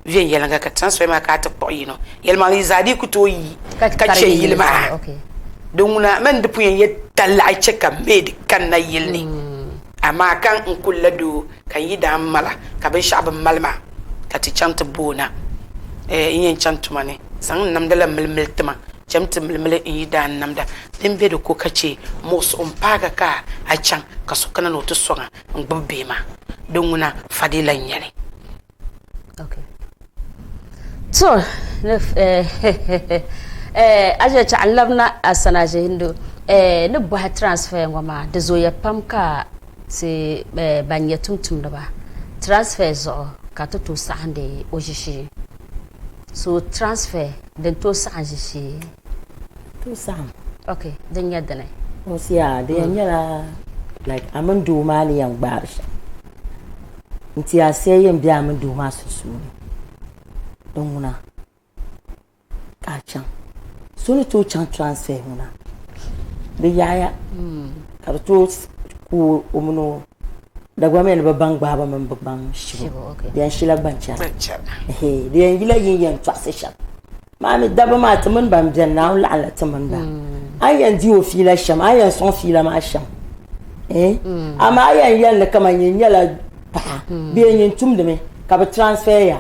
viɛnyɛliŋga ka transfer maa ka a ti kpuɣi yino yɛlimaŋli yi zaa dii ku tooi yi ka chɛ yili maa din ŋuna mani di pun yɛn yɛ talahi chɛ ka maid kanna yili ni amaa ka n kuli la doo ka n yi daa mala ka binshɛɣu bi mali ma ka ti chaŋ ti boona n yɛn chaŋ tuma ni zaŋ n namda la milimili tima cham ti milimili n yi daa namda din be di ko ka chɛ muɣisigu n paaga ka a chaŋ ka so kana ni o ti sɔŋ a n gbubi bihi maa din ŋuna fadila n nyɛli. To, eh, aje chaɣ n labina a sana ʒe hindu. Eh, ni bɔhi transfer ŋɔ maa, di zooya pam ka ti eh, ban nyɛ tumtumdiba transfer zuɣu ka ti tooi saɣindi o ʒishee. So transfer din tooi saɣim ʒishee? Tooi saɣim. Ok, din nyɛ dini? O siya, di yɛn nyɛla like a mini doo maa ni yɛn gbaari shɛm. N-ti a sia yɛn be a mini doo maa sunsuuni din ŋuna. ka a chaŋ so ni tooi chaŋ transfer ŋuna di yaɣaya ka di tooi ku o mini o Dagbaŋ mi ni bi baŋ gbaabu mini bi baŋ shibu di yɛn shila gbanchɛra di yɛn yila yin yɛn tɔɣisi shɛm maa mi dabba maa ti mini ban bɛni Naawuni laɣimla ti mini ba a ni yɛn di o fiila shɛm a ni yɛn sɔŋ fiila maa shɛm amaa a yɛn yɛli ni kaman nyin nyɛla paɣa bee nyin tumdimi ka bi transfer ya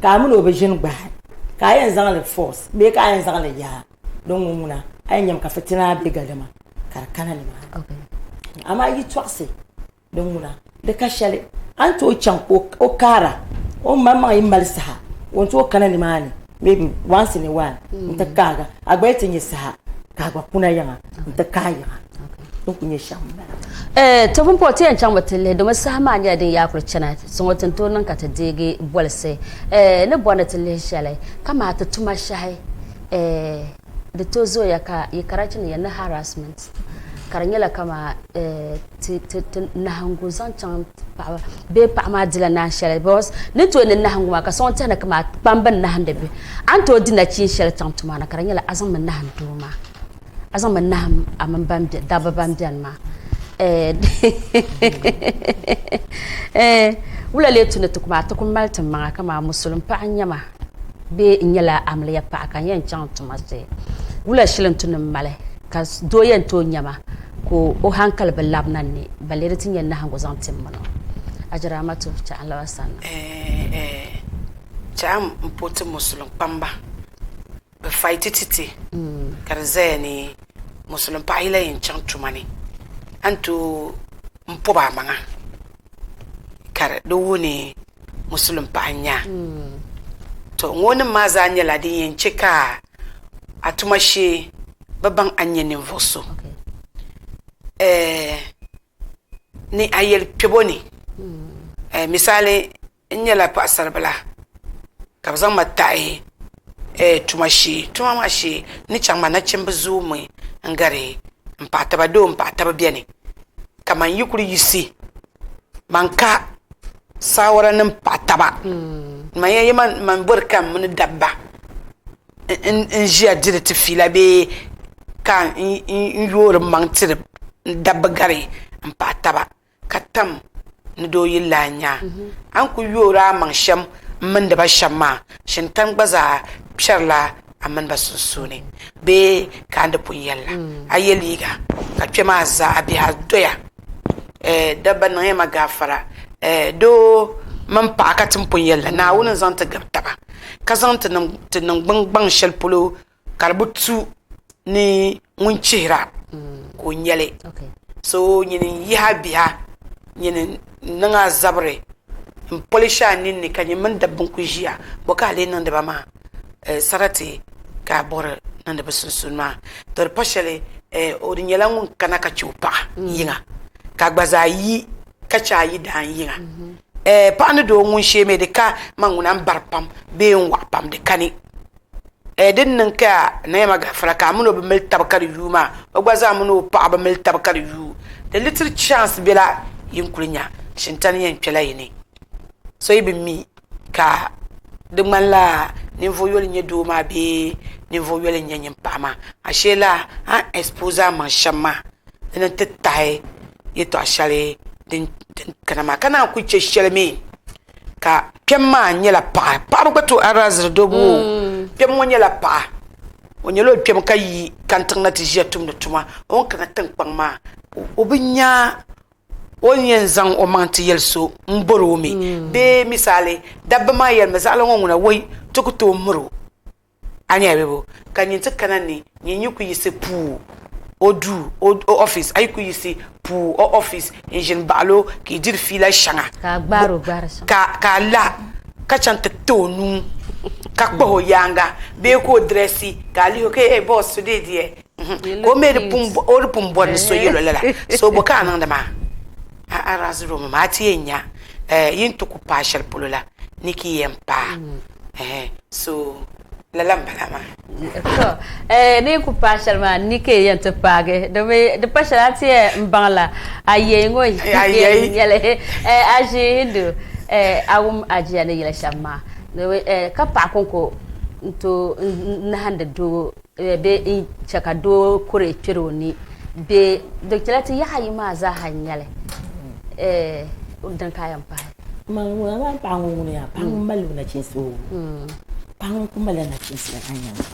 ka a mini o bi ʒini gbahi ka a yɛn zaŋli force bee ka a yɛn zaŋli yaa din ŋun ŋuna a yɛn nyami ka fitina bee gadama ka di kana nimaani amaa yi tɔɣisi din ŋuna di ka shɛli a ni tooi chaŋ ka o kaara o maŋmaŋ yi mali saha o ni tooi kana nimaani maybe once in a while n ti kaaga a gba yi ti nyɛ saha ka a gba kuna yiŋa n ti kaai yiŋa din ku nyɛ shɛm n bala. Eh, to pumpɔŋɔ ti yɛn chaŋmi ti lihi domi saha maa nyɛla din yaa kuli chana zuŋɔ ti ni tooi niŋ ka ti deegi bolisi eh, ni bɔri ni ti lihi shɛli kamaa ti tuma shɛhi eh, di tooi zooya ka yi karachi ni yɛn ni harassment ka di nyɛla kamaa eh, ti ti ti nahingu zaŋ chaŋ paɣaba bee paɣa maa dila naan shɛli because ni tooi ni nahingu maa ka so ŋun tɛhi ni kamaa kpamba n nahindi bɛ a ni tooi di nachiin shɛli chaŋ tuma ni ka di nyɛla a zaŋmi nahim doo maa a zaŋmi nahim a mini ban be dabba ban beni maa wula lee tu ni ti ku maa ti ku mali ti maŋa kaman musulim paɣa n-nyɛ ma bee n nyɛla amiliya paɣa ka n yɛn chaŋ tuma shee wula shili n-tu ni m mali ka doo yɛn tooi nya ma ka o hankali bi labina n ni balle di ti nyɛ nahingu zaŋ ti m mini o. Ajiramatu, chɛ a ni labi a sanna. Chɛ a m-po ti musulim kpamba bɛ faiti ti ti ka di zaya ni musulim paɣa yi lahi yɛn chaŋ tuma ni a ni tooi m pɔbi a maŋa ka di wuhi ni musulim paɣa n-nyɛ a. To ŋɔ nim maa zaa nyɛla din yɛn che ka a tuma shee bi baŋ a ni nyɛ ninvuɣ so ni a yɛli kpɛbo ni. Misali n nyɛla paɣasaribila ka bɛ zaŋ ma tahi tuma shee tuma maa shee n ni chaŋ maa nachimba zoomi n gari m paɣa taba doo m paɣa taba beni ka man yi kuli yiɣisi man ka saawara ni m paɣa taba man yɛn man bɔri ka m mini dabba n ʒiya diri ti fiila bee ka n yoori m maŋ tiri dabba gari m paɣa taba ka tam ni doo yi lahi nya a ni kuli yoori a maŋ shɛm m-mindi ba shɛm maa, shintani gba zaa kpɛrila a mini ba sunsuuni bee ka a ni di pun yɛli la a ye liiga ka kpe maa zaa a bihi a doya. Dabba niŋya ma gaafara. Doo mini paɣa ka ti ni pun yɛli la, Naawuni n-zaŋ ti gabi taba ka zaŋ ti niŋgbuŋ gbaŋ shɛli polo ka di bi tu ni ŋun chihira ka o nyɛli so nyini n yihi a biha nyini n niŋ a zabiri n polish a ninni ka nyini mini dabba n ku ʒiya bo ka a lee niŋdi ba maa sarati ka a bori niŋdi bi sunsuuni maa to di pa shɛli o di nyɛla ŋun kana ka chɛ o paɣa yiŋa ka gba zaa yi ka chɛ a yidaan yiŋa paɣa ni doo ŋun shee mi di ka man ŋuna n bari pam bee n waɣa pam di kani Din niŋ ka Naima gafara ka a mini o bi mili taba ka di yuui maa, o gba zaa mini o paɣa bi mili taba ka di yuui. The little chance bela yin kuli nya shintani yɛn kpela yi ni. So yi bi mi ka di ŋmanila ninvuɣ yoli n-nyɛ doo maa bee ninvuɣ yoli n-nyɛ nyin paɣa maa. Ashee laa a ni expose a maŋ shɛm maa dini n-ti tahi yɛtɔɣ shɛli din kana maa ka naan kuli che shɛli mi. Ka kpɛm maa nyɛla paɣa paɣaba gba tooi araziri dobu mm. kpɛm ŋɔ nyɛla paɣa o nyɛla o kpɛm ka yi kantiŋ na ti ʒiya tumdi tuma o ni kana tiŋkpaŋ maa o bi nya o ni yɛn zaŋ o maŋ ti yɛli so n bori o mi mm. bee misali dabba maa yɛlimi zaɣila ŋɔ ŋuna woi ti ku tooi miri o A nya bɛ bo? Ka nyin ti kana ni nyin yi ku yiɣisi puu o duu, o office, a yi ku yiɣisi puu o office n-ʒini baɣil o ka yi diri fiila shɛŋa. Ka a gbaar o gbaari shɛŋa. Ka, ka a la ka chaŋ ti ti o nuu ka kpahi o yaaŋa bee ka o dirɛsi ka a lihi o ka hey boss today deɛ. Ka o mi di pun o di pun bɔri ni so yɛl o lala. So bɔ ka a niŋdi maa? A a raaziri o mi maa a ti yɛn nya eh, yi ni ti ku paai shɛli polo la ni ki yɛn paai. Eh, so lala m-bala maa. To, eh, ni ku paai shɛli maa ni ka yɛn ti paagi. Domi di pa shɛli a ti yɛn m baŋ la a yɛi ŋɔ Ayɛi. nyɛli. Eh, a ʒi Hindu, eh, a wum ajiya ni yɛli shɛm maa. Domi, eh, ka paɣa kɔŋko n-tooi nahindi doo bee n chɛ ka doo kuri kpɛri o ni bee di chɛla ti yaɣa ayi maa zaaha n nyɛli dini ka a yɛn pahi. Maa ŋuna maa paɣa ŋɔ ŋuni yaa paɣa ŋun mali o nachiinsi o paɣa ŋun ku malila nachiinsi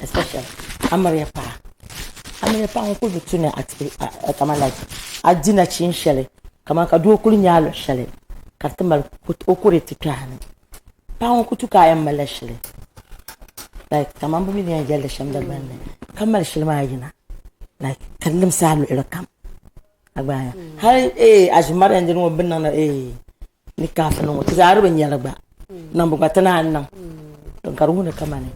especially amiliya paɣa amiliya paɣa ŋun kuli bi tu ni a kamani like a di nachiin shɛli kamani ka doo kuli nya a luɣu shɛli ka di ti mali o kuri ti kpɛ a ni. Paɣa ŋɔ ku tu ka a yɛn malila shili like kamani bi mi ni yɛn yɛlli shɛm Dagbaŋ ni ka mali shili maa yina like ka di limsi a luɣuli kam a gba nya hali ee aʒimariya n dini ŋɔ bi niŋdi ee ni kaafi niŋ ŋɔ ti zaa di bi nyɛli gba niŋbu gba ti naan niŋ din ka di wuhiri kamani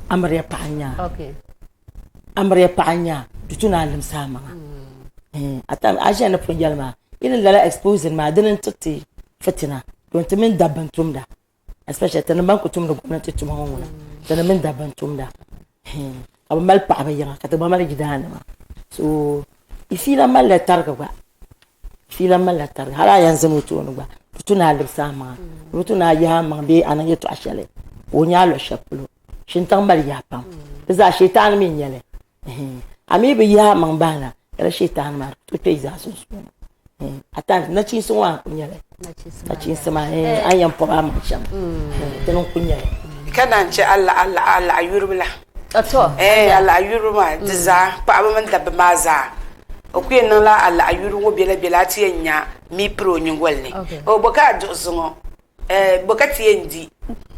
amiliya paɣa n nyɛ a amiliya paɣa n nyɛ a di tu ni a limsi a maŋa a ʒiya ni pun yɛli maa yi ni lala exposing maa dini n tiriti fitina don ti mini dabba n tumda especially ti ni ban ku tumdi gomnanti tuma ŋɔ ŋuna ti ni mini dabba n tumda ka bi mali paɣaba yiŋa ka ti gba mali yidaanima so yi fiila malila tarigi gba fiila malila tarigi hali a yɛn zani o tooni gba di tu ni a libisi a maŋa di bi tu ni a yihi a maŋ bee a niŋ yɛltɔɣa shɛli ka o nya a luɣu shɛli polo shintaŋ mali yaha pam di zaa shɛitaani mi n nyɛli A mi bi yihi a maŋ bahina lala shɛitaani maa di ku tooi kpe yi zaa sunsuuni. At times nachiinsi ŋɔ a ni ku nyɛli nachiinsi maa a ni yɛn pɔbi a maŋ shɛm dini n ku nyɛli. Ka naan chɛ alaɣayuriba la. Alaɣayuriba maa di zaa paɣaba mini dabba maa zaa o ku yɛn niŋla alaɣayuriba ŋɔ biɛla biɛla a ti yɛn nya mi piri o nyingoli ni o bo ka a duɣi zuŋɔ Bɔ ka ti yɛn di?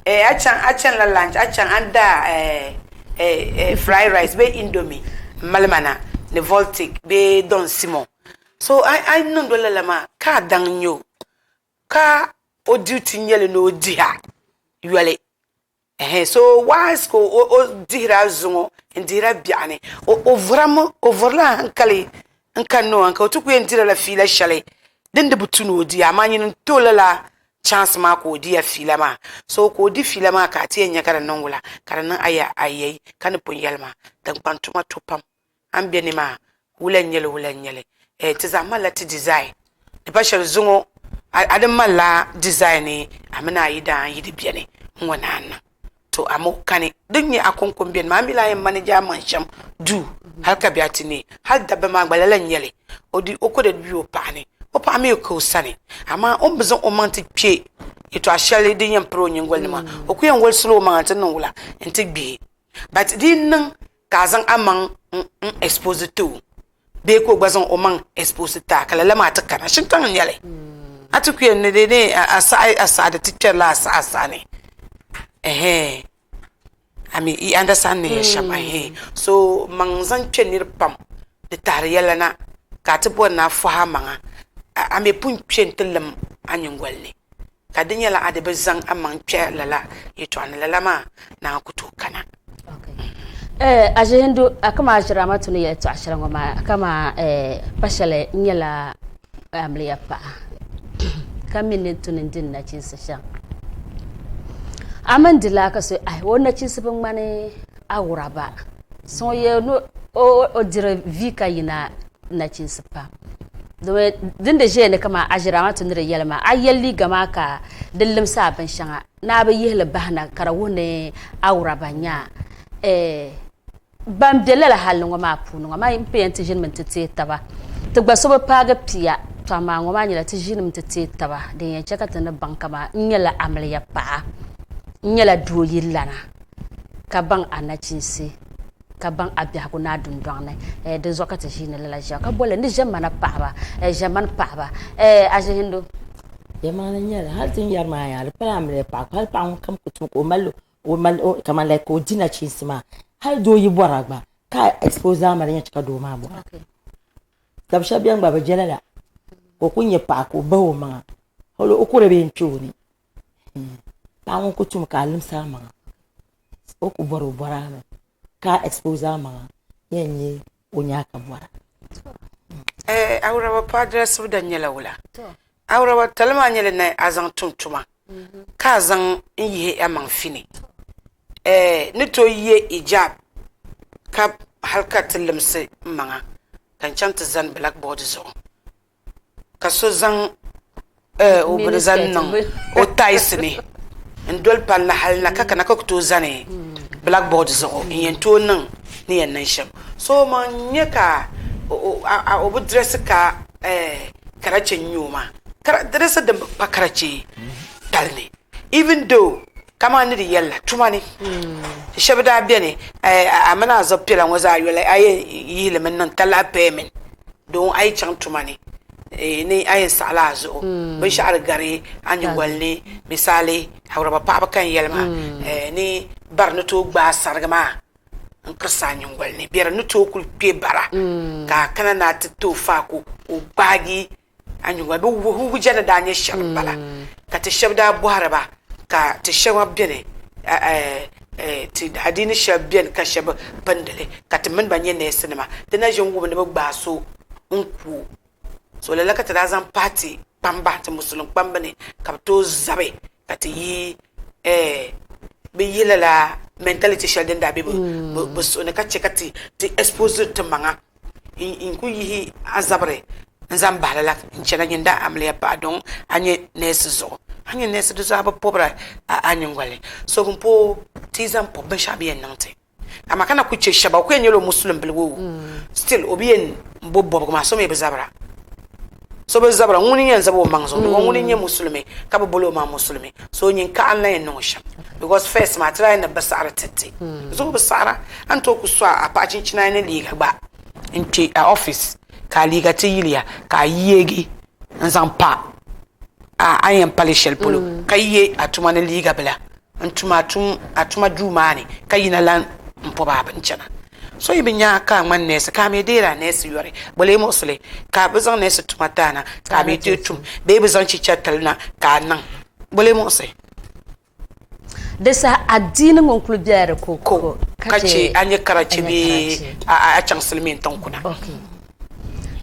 A chaŋ a chanila lunch a chaŋ a ni daa fried rice bee indomie m-mali ma na ni Voltic bee Don Simon. So a yi niŋdi o lala maa ka a daŋ n-nyɛ o ka o duty n-nyɛ li ni o dihi a yoli. Ɛhɛn so whilst ka o dihiri a zuŋɔ n dihira biɛɣuni o vurimi o vurila hankali n kanna o hankali o ti ku yɛn dirila fiila shɛli din di bi tu ni o di amaa nyini n ti o lala chance maa ka o diya fiila maa so ka o di fiila maa ka a ti yɛn nya ka di niŋ wula ka di niŋ aya ayɛi ka ni pun yɛli maa tiŋkpaŋ tuma to pam a ni be ni maa wula n-nyɛ li wula n-nyɛ li eh, ti zaa malila ti design di pa shɛli zuŋɔ a di malila design ni a mini a yidaan yi di beni n-ŋɔ ni a niŋ to a mi kani din nyɛ a kɔŋko m-beni maa a mi lahi yɛn manage a maŋ shɛm duu hali ka bɛ a ti neei hali dabba maa gba lala n-nyɛ li o di o ko di be o paɣa ni o paɣa mi ka o sani amaa o ni bi zaŋ o maŋ ti kpe yɛtɔɣ shɛli din yɛn piri o nyingoli ni maa o ku yɛn wolisila o maŋa nti niŋ wula nti gbihi but di yi niŋ ka a zaŋ a maŋ n expose ti o bee ka o gba zaŋ o maŋ expose ti a ka lala maa ti kana shintaŋ n nyɛli a ti ku yɛn ni ni a saɣi a saɣi di ti kpɛrila a saɣi a saɣi ni ɛhɛn I mean i understand ni yɛli shɛm ɛhɛn so maŋ zaŋ kpɛ niri pam di tahiri yɛla na ka a ti bɔri ni a fɔhi a maŋa a mi pun kpɛ n ti lim a nyingoli ni ka di nyɛla a di bi zaŋ a maŋ kpɛ lala yɛtɔɣa ni lala maa naan ku tooi kana. Eh, Aʒihindu, a kama a ʒiri a ma tuni yɛltɔɣa shɛli ŋɔ maa kama eh, pa shɛli n nyɛla amiliya paɣa ka mi ni tuni n di n nachiinsi shɛm. A mini di laa ka so ahi o nachiinsi bi ŋmani awuraba so yɛ ni o diri vi ka yina nachiinsi pam domi din di ʒiya ni kamani a ʒiri a maa ti ni di yɛli maa a yɛ liiga maa ka di limsi a binshɛŋa ni a bi yihili bahina ka di wuhi ni awuraba n-nyɛ a ban be lala hali ŋɔ maa puuni ŋɔ maa n pun yɛn ti ʒinimi nti teei taba ti gba so bi paagi pia tɔ amaa ŋɔ maa nyɛla ti ʒinimi nti teei taba din yɛn che ka ti ni baŋ kaman n nyɛla amiliya paɣa n nyɛla doo yililana ka baŋ a nachiinsi ka baŋ a biɛhigu ni a dundɔŋ ni. Dinzuɣu ka ti ʒiini lala ʒiya ka boli ni ʒiɛmana paɣaba, ʒiɛmani paɣaba. Aʒihindu. Ʒiɛmani n-nyɛ li, hali ti ni yɛri maa yaa, di pala amiliya paɣa, hali paɣa ŋun kam ku tum ka o mali o mali o kamani like ka o di nachiinsi maa, hali doo yi bɔra gba ka a expose a ma di yɛn chɛ ka doo maa bɔra. Dab shɛba bɛni gba bɛ je lala ka o ku nyɛ paɣa ka o bahi o maŋa hali o ku di bee n-kpe o ni. Paɣa ŋun ku tum ka a limsi a maŋa o ku bɔri o bɔri a mi ka a expose a maŋa yɛn nyɛ. o nyaa ka bɔra. Eh, awuraba paɣa dirɛsibu da nyɛla wula? Awuraba tali maa nyɛla ni a zaŋ tum tuma ka a zaŋ n yihi a maŋ fini. Eh, ni tooi ye hijab ka hali ka ti limsi n maŋa ka n chaŋ ti zani blackboard zuɣu. ka so zaŋ o bini zaŋ niŋ o taisi ni n doli palli hali na ka kana ka ku tooi zani bilak bood zuɣu n yɛn tooi niŋ ni yɛn niŋ shɛm so man nyɛ ka o bi dirɛsi ka karachi n nyɛ o maa dirɛsi din bi kpa karachi tali ni even though kamani ni di yɛlila tuma ni shɛba daa beni a mini a zuɣu piɛla ŋɔ zaa yoli a yɛn yihi li mi niŋ talahi pɛɛmin doon a yi chaŋ tuma ni ni a yɛn saɣila a zuɣu binshɛɣu di gari a nyingoli ni misali awuraba paɣaba ka n yɛli maa ni bari ni tooi gbaai sarigi maa n kirisi a nyingoli ni bɛ di ni tooi kuli kpe bara ka a kana ni a ti tooi faako ka o gbaagi a nyingoli bi wuhija ni daa nyɛ shɛm m-bala ka ti shɛba daa bɔhiri ba ka ti shɛŋa beni ti adiini shɛba beni ka shɛba pindi li ka ti mini ba nyɛ neesinima ti na ʒi n-wum ni bɛ gbaai so n-ku o so lala ka ti daa zaŋ pahi ti kpamba ti musulim kpamba ni ka bɛ tooi zabi ka ti yi bɛ yihi lala mentality shɛli din daa be bɛ suhu ni ka che ka ti expose ti maŋa n ku yihi a zabiri n zaŋ bahili la n chana nyin daa amiliya paɣa don a nyɛ nɛɛsi zuɣu a nyɛ nɛɛsi di zuɣu a bi pɔbiri a nyingoli so pumpɔŋɔ ti yi zaŋ pɔbi binshɛɣu bi yɛn niŋ ti amaa ka na ku chɛ shɛba o ku yɛn nyɛla o musulim biligu still o bi yɛn bobi bɔbigu maa so mi bi zabira so bi zabira ŋuni n yɛn zabi o maŋ zuɣu because ŋuni n nyɛ musulimi ka bi boli o maŋ musulimi so nyin ka a ni lahi yɛn niŋ o shɛm because first maa ti daa yɛn ni bi saɣari tiriti zuɣu bi saɣara a ni tooi ku so a paɣa chinchina ni liiga gba n kpɛ a office ka a liiga ti yiliya ka a yeegi n zaŋ pa a ni yɛn pali shɛli polo ka ye a tuma ni liiga bila n tum a tuma duu maa ni ka yina lan n pɔbi a bini chana. So yi bi nya ka a ŋmani nɛɛsi ka a mi deeri a nɛɛsi yɔri, bɔ lee muɣisi li ka bɛ zaŋ nɛɛsi tuma ti a na ka a mi ti tum bee bɛ zaŋ chicha tili na ka a niŋ, bɔ lee muɣisi? Di saha adiini ŋun kuli bela di ko ko ka che a nyɛ karachi bee a chaŋ silimiin tiŋ kuna.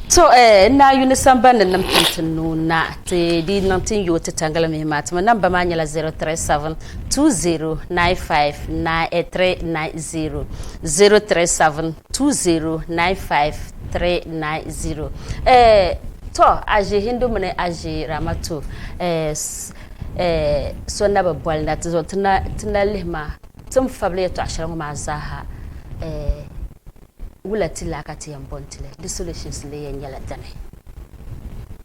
To eh, n naa yuni sambani ni nim tim ti nuu na ti di niŋ ti n yooi ti tangali mihi maa. Ti mi namba maa nyɛla 037 20 95 390 037 20 95 390. Eh, to a ʒi Hindu mini a ʒi Ramatu eh, eh, so na bi boli na ti zuɣu ti na lihi maa ti ni fabili yɛtɔɣa shɛli ŋɔ maa zaaha eh, Wula ti laa ka ti yɛn bo n-ti li? Di solutions lee yɛn nyɛla dini?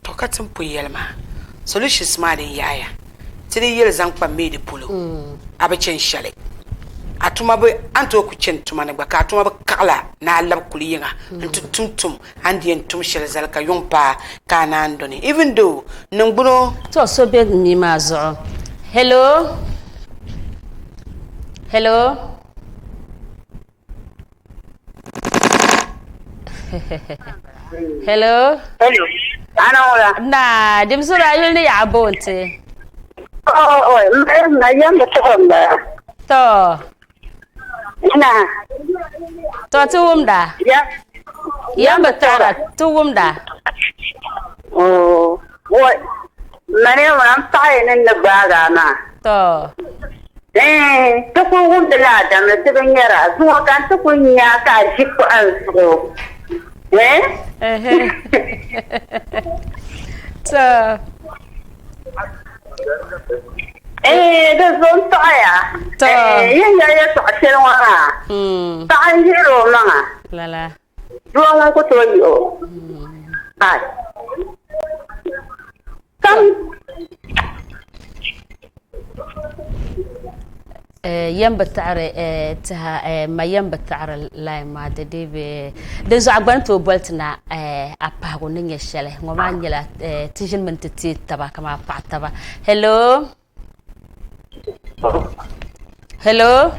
Tɔ ka ti ni pun yɛli maa, solutions maa din yaɣiya. Ti di yɛli zaŋ kpa maid polo, a bi chani shɛli. A tuma bi, a ni tooi ku chani tuma ni gba ka a tuma bi kaɣila ni a labi kuli yiŋa nti tum tum a ni di yɛn tum shɛli zali ka yuŋ paai ka a naan doni. Even though niŋgbuno. Tɔ so be mii maa zuɣu. Hello? Hello? Hello. Hello. Ana wala. Na, dimsura yuli ni yaɣa boonti. Oh, oh, ma yamba tuɣumba. To. Na. To ti wumda. Ya. Yamba tuɣura ti wumda. Oh, wai. Mani ŋuna m paɣa ni ni gbaagi a maa. To. Ɛɛn, ti kul wumdila a damli ti bi nyar a. Zuŋɔ ka n ti kul nya a ka a ʒi kuɣa n zuɣu. Ɛɛn? To. Ɛɛn, di zuɣu m paɣiya. To. Ɛɛn, yi nya yɛtɔɣ shɛli ŋɔ maa, paɣa n-yihir o maŋa. Lala. Doo ŋun ku tooi yih o. Ai. Kam. Yɛm bi taɣiri tiha ma yɛm bi taɣiri line maa di dii bi din zuɣu a gba ni tooi boli ti na a pahigu ni nyɛ shɛli ŋɔ maa nyɛla ti ʒini mini ti teei taba kamani paɣa taba hello hello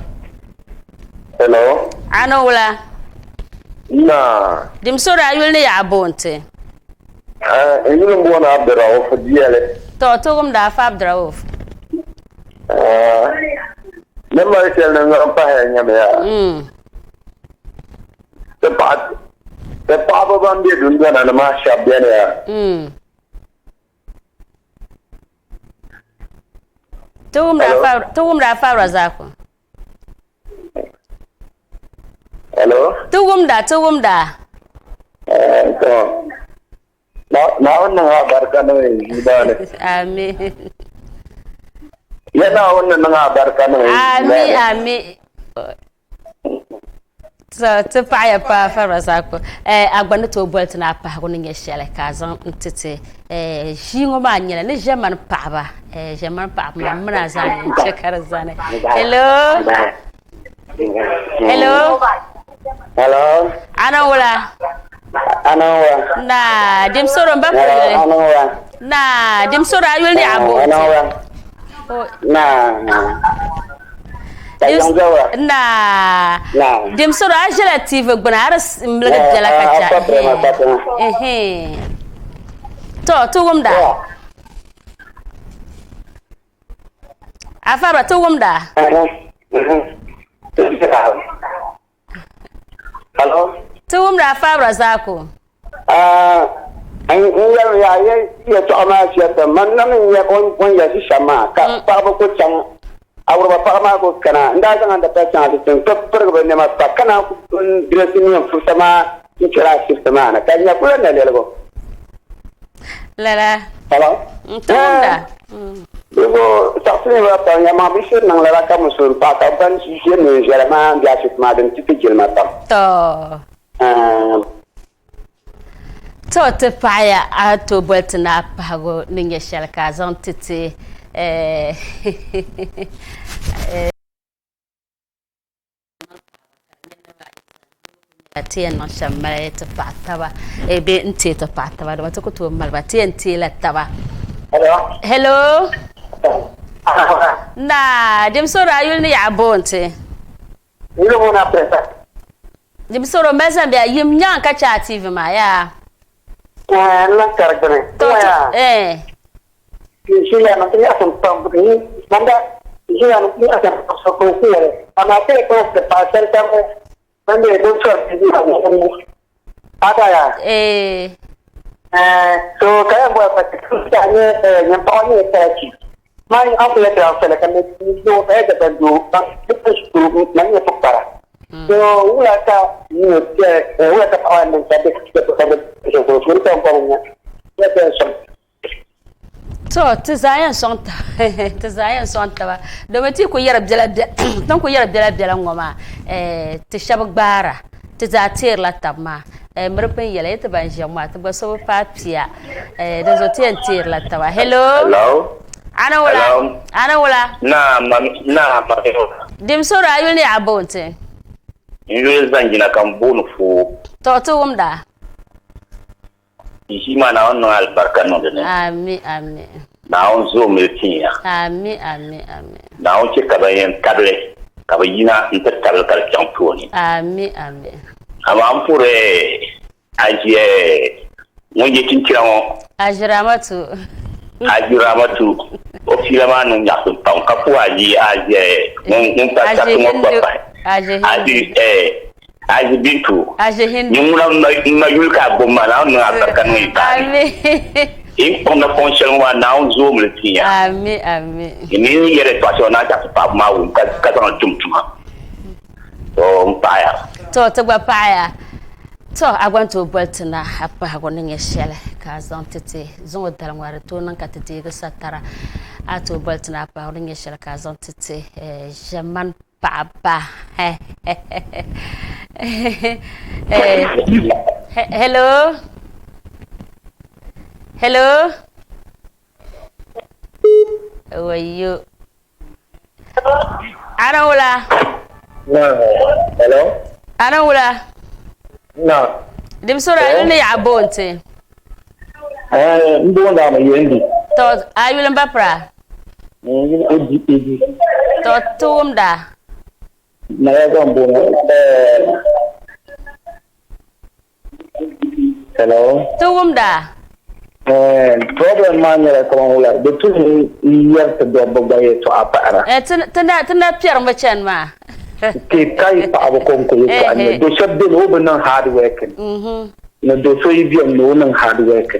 hello a ni wula na dimsori a yuli ni yaɣa boonti N yuli m-booni Abdurauf Diyɛli. Tɔ, ti wumdi a fa Abdurauf. Ni mali shɛli ni n zaŋ pahi ya nyɛmi yaa. Ti paɣa Ti paɣaba ban be dundona ni maa shɛba beni ya. Ti wumdi a Fabra Zaku. Hello? Ti wumda, ti wumda. To. Naawuni niŋ a barika niŋ ʒii maa ni. Amin. Ya Naawuni ni niŋ a barika niŋ ʒii maa ni. Amin, amin. So ti paɣaya pa Fabra Zaku. A gba ni tooi boli ti ni a pahigu ni nyɛ shɛli ka a zaŋ n-ti ti. Ʒii ŋɔ maa nyɛla ni ʒɛmani paɣaba, ʒɛmani paɣaba maa mini a zaa yɛn che ka di zani. Hello? Hello? Hello? Ana wula? Ana wula. Na, dim soro n ba pili. Ana wula. Na, dim soro a yuli ni a bo. Ana wula. Na. Na. Dim soro a ʒila TV gbuni a di miligi biɛla ka cha. Ehe. To, ti wumda. Afabra ti wumda. Hello? Ti wumda Afabra Zaku. N yɛli ya yɛltɔɣa maa shɛli man na mi nyɛ o ni yɛli shɛm maa ka paɣaba ku chaŋ awuraba paɣa maa ku kana n daa zaŋ n dapali chaŋ ti tiŋ ka pirigi bi niɛma pa ka naan ku dirɛsi neen furisa maa n chɛri ashibiti maa ni ka di nyɛ kuli na lɛligu. Lala. Hello? N ti wumda. Bɛ saɣisi ni ba pam yɛlimaŋ bi shiri niŋ lala ka musulin paɣa ka ban ʒe neen viɛla maa m-be ashibiti maa din ti ti jilima pam. Tɔ. To ti paɣiya a tooi boli ti ni a pahigu ni nyɛ shɛli ka a zaŋ ti ti ti yɛn niŋ shɛm mali ti paɣa taba bee n teei ti paɣa taba dama ti ku tooi mali ba ti yɛn teela taba. Hello. Naa dimsoro a yuli ni yaɣa boonti. Dimsoro mali zaŋ bɛ yim nyaŋ ka chɛ a TV maa yaa. N lan kari gbuni. To eh. Ʒiya na ti nyaɣisim pam manda ʒiya na ti nyaɣisim pam so ka o ku yɛli amaa ti yi kpaŋsi paɣa shɛli kam ban be din sɔri ti ʒiya ŋɔ ata ya. Eh. So ka yɛn bɔri pa ti ta nyɛ nyin paɣa nyɛ tɛrachi maa a ku yɛli ti a fɛli ka mi doo ka yɛ ban doo ban shikuru man nyɛ pukpara. So wula ka nyɛ wula ka paɣa niŋ ka ka bi so so ka n bɔri nya ya bɛ sɔŋ. To ti zaa yɛn sɔŋ ti zaa yɛn sɔŋ taba domin ti ku yɛri biɛla tin ku yɛri biɛla biɛla ŋɔ maa ti shɛba gbaara ti zaa teerila taba maa miri pun yɛla yi ti ban ʒiya ŋɔ maa ti gba so bi paai pia dinzuɣu ti yɛn teerila taba hello Hello. Ana wula Hello. ana wula Na ma na ma dim soro a yuli ni yaɣa boonti n yuli zanjina ka n booni foo to ti wumda N ʒii maa Naawuni niŋ alibarika niŋ di ni. Ami, ami. Naawuni zoomili tin ya. Ami, ami, ami. Naawuni chɛ ka ban yɛn tabili ka bɛ yina nti tabili ka di chaŋ tooni. Ami, ami. Amaa m puri Aji ŋun je chinchina ŋɔ. Aji Ramatu. Aji Ramatu o fiila maa niŋ nyaɣisim pam ka puhi Aji Aji ŋun pa sariti ŋɔ gba pahi. Aji Aji Aji Bintu. Aji Hindu. Nyin ŋuna m ma yuli ka a gbubi ma Naawuni niŋ alibarika niŋ yi paai. Ami. Yi kpaŋ napɔŋ shɛli ŋɔ maa Naawuni zoomi li tin ya. Ami, ami. Yi mi ni yɛli yɛtɔɣa shɛli Naa Chaɣisi paɣaba maa wum ka ka zaŋ li tum tuma. To m paɣiya. To ti gba paɣiya. To a gba ni tooi boli ti na a pahigu ni nyɛ shɛli ka a zaŋ ti ti zaŋ o dali ŋɔ di tooi niŋ ka ti deegi satara. A tooi boli ti na a pahigu ni nyɛ shɛli ka a zaŋ ti ti ʒiɛmani paɣaba. Hello? Hello? Wayo. Ana wula? Hello? Ana wula? Na. Dimsora a yuli ni yaɣa boonti. N booni a mi yendi. To a yuli n ba pira? N yuli Edi Edi. To ti wumda. Naya ka n booni. Hello. Ti wumda. Problem maa nyɛla kaman wula di tu ni yɛri ti dabba gba yɛltɔɣa pahira. Ti na piɛrimi chani maa. Ti ka yi paɣaba kɔŋko yɛltɔɣa nyɛ do shɛba beni o bi niŋ hard working. Ni do so yi beni ni o niŋ hard work.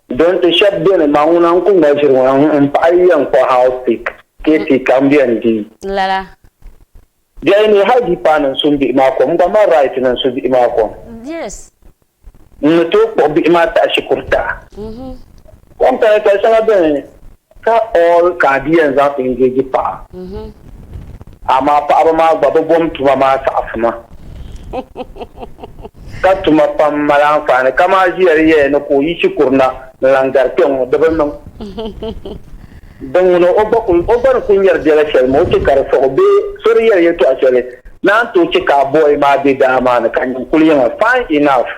Don ti shɛba beni maa ŋuna n-ku ŋma ʒiri ŋuna m paɣa yi yɛn kpuɣi house sick caretaker m-beni di. Lala. Biɛhi ni hali di paai ni n su m bihi maa kom, n gba mali right ni n su bihi maa kom. Yes. N ni tooi kpuɣi bihi maa tahi shikuru taha. Kom kani ka shɛŋa beni ka all ka a di yɛn zaŋ engage paɣa. Amaa paɣaba maa gba bi bom tuma maa saɣisi ma. Ka tuma pam mali anfaani kaman a ʒiya di yɛya ni ka o yi shikuru na n-lan gari kpe ŋɔ, di bi niŋ. Din ŋuna o gba kul o gba ni kul nyari biɛla shɛli maa o chɛ ka di siɣi o bee so di yɛli yɛtɔɣ shɛli naan tooi chɛ ka a boy maa be daa maa ni ka nyin kuli yiŋa fine enough.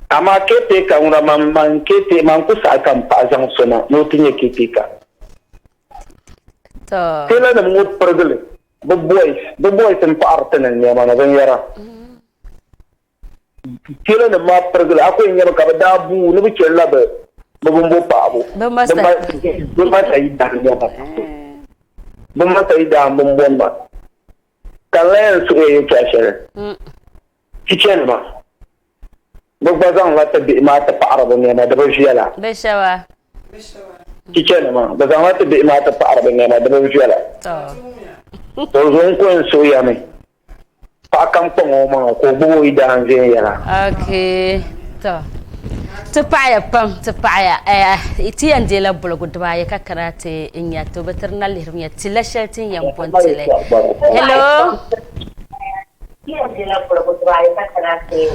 Amaa caretaker ŋuna man man caretaker man ku saɣi ka m paɣa zaŋ so na ni o ti nyɛ caretaker. To. Tailor nim ŋɔ pirigili bɛ boys bɛ boys n paɣiri ti ni nɛma ni binyɛra. Tailor nim maa pirigili a ku yɛn nyami ka bɛ daa buu ni bɛ chɛli la bɛ bɛ bimbo paɣibu Bɛ bɛ masa yi daa nɛma bɛ masa yi daa bimbo nima ka n lahi yɛn suhi ya yɛltɔɣa shɛli chichanima bɛ gba zaŋla ti bihi maa ti paɣiri bɛ nɛma di bi viɛla Bɛ shɛba. Chichanima bɛ zaŋla ti bihi maa ti paɣiri bɛ nɛma di bi viɛla To. To zuɣu n ku yɛn suhi ya mi Paɣa kam kpaŋ o maŋa ka o gbubi o yidaan viɛnyɛla. Okay, to ti paɣaya pam ti paɣaya eh, ti yɛn deela boligu dibaayi ka kana ti nya to bi tiri na lihiri nya ti la shɛli ti ni yɛn bo n-tili. Hello.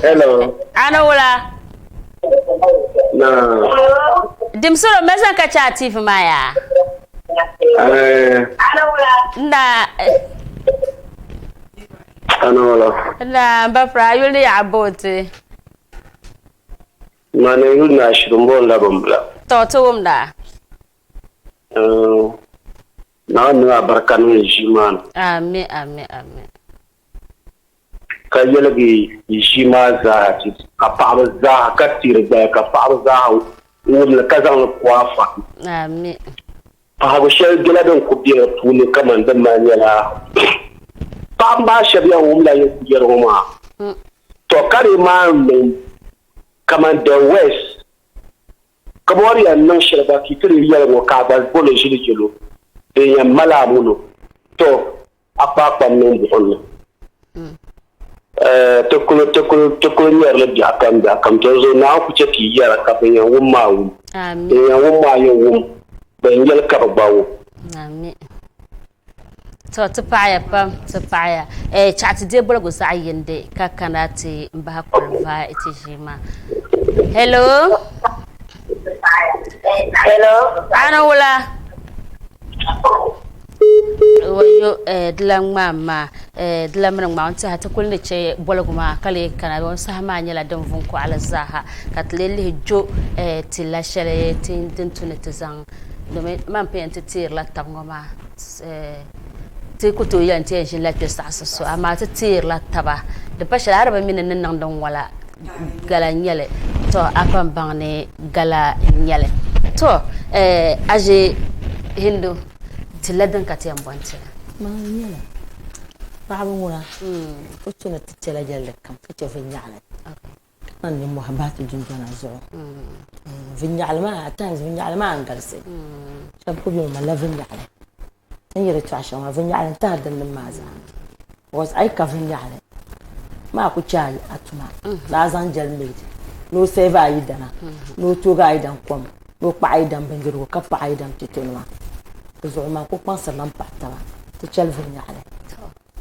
Hello. Ana wula. Na. Dimsoro mɛsan ka chɛ a TV maa yaa. Eh. Na. Ana wala. Na ba pra yuli ni yaɣa booti. Mani yuli ni ashirin bo n la bimbila. To ti wumda. Naawuni niŋ abarika niŋ n ʒii maa ni. Ami ami ami. Ka yɛligi ʒii maa zaa ka paɣaba zaa ka tiri gbaya ka paɣaba zaa wumli ka zaŋli ku afa. Ami. Pahigu shɛli bela din ku be di puuni kaman din mali nyɛla paɣiba maa shɛba yɛn wumla yi ku yɛri ŋɔ maa. Tɔ! Ka di maan niŋ kaman the West, ka bɔri yɛn niŋ shɛli gba ka yi ti di yɛli ŋɔ ka a gba boli ʒili yɛlo din yɛn mali a molo. Tɔ! A kpaai kpam niŋ buɣim ni. Ti kul ti kul ti kul nyari li biɛɣukam biɛɣukam. Tɔ zuɣu Naawuni ku chɛ ka yi yɛra ka bɛn yɛn wum maa wum. Bɛn yɛn wum maa yi wum, bɛn yɛli ka bɛ gba wum. Ami. To ti paɣaya pam, ti paɣaya. Eh, chaɣ ti deei boligu zaɣ yindi ka kana ti m-bahi qualify ti ʒii maa. Hello. Hello. Ana wula? Wayo di lahi ŋmaai maa di lahi mini ŋmaai n tiɛha ti kuli ni chɛ boligu maa ka lee kana o saha maa nyɛla din vu n koɣali zaaha ka ti lee lihi jo ti la shɛli din tu ni ti zaŋ domi man pun yɛn ti teerila tabi ŋɔ maa ti ku tooi yɛli ni ti yɛn ʒinila kpɛ saɣasi so amaa ti teerila taba di pa shɛli a di bi mi ni ni niŋdi n ŋɔ la gala n nyɛli to a pam baŋ ni gala n nyɛli to a ʒe hindu ti la din ka ti yɛn bɔnti Maa nyɛla paɣaba ŋuna o chɛna ti chɛla yɛlli kam ka chɛ vinnyaɣili ka niŋ nimmohi bahi ti dundona zuɣu vinnyaɣili maa at times vinnyaɣili maa n galisi shɛba ku bɛ malila vinnyaɣili N yi di tɔɣi shɛŋa maa vinnyaɣili n-tahiri din nim maa zaa because a yi ka vinnyaɣili maa ku chɛ a tuma ni a zaŋ jɛli maid ni o save a yidana ni o toogi a yidan kom ni o kpaɣi a yidan bindirigu ka paɣi a yidan pɛto nima di zuɣu man ku kpaŋsirila m paɣi taba ti chɛli vinnyaɣili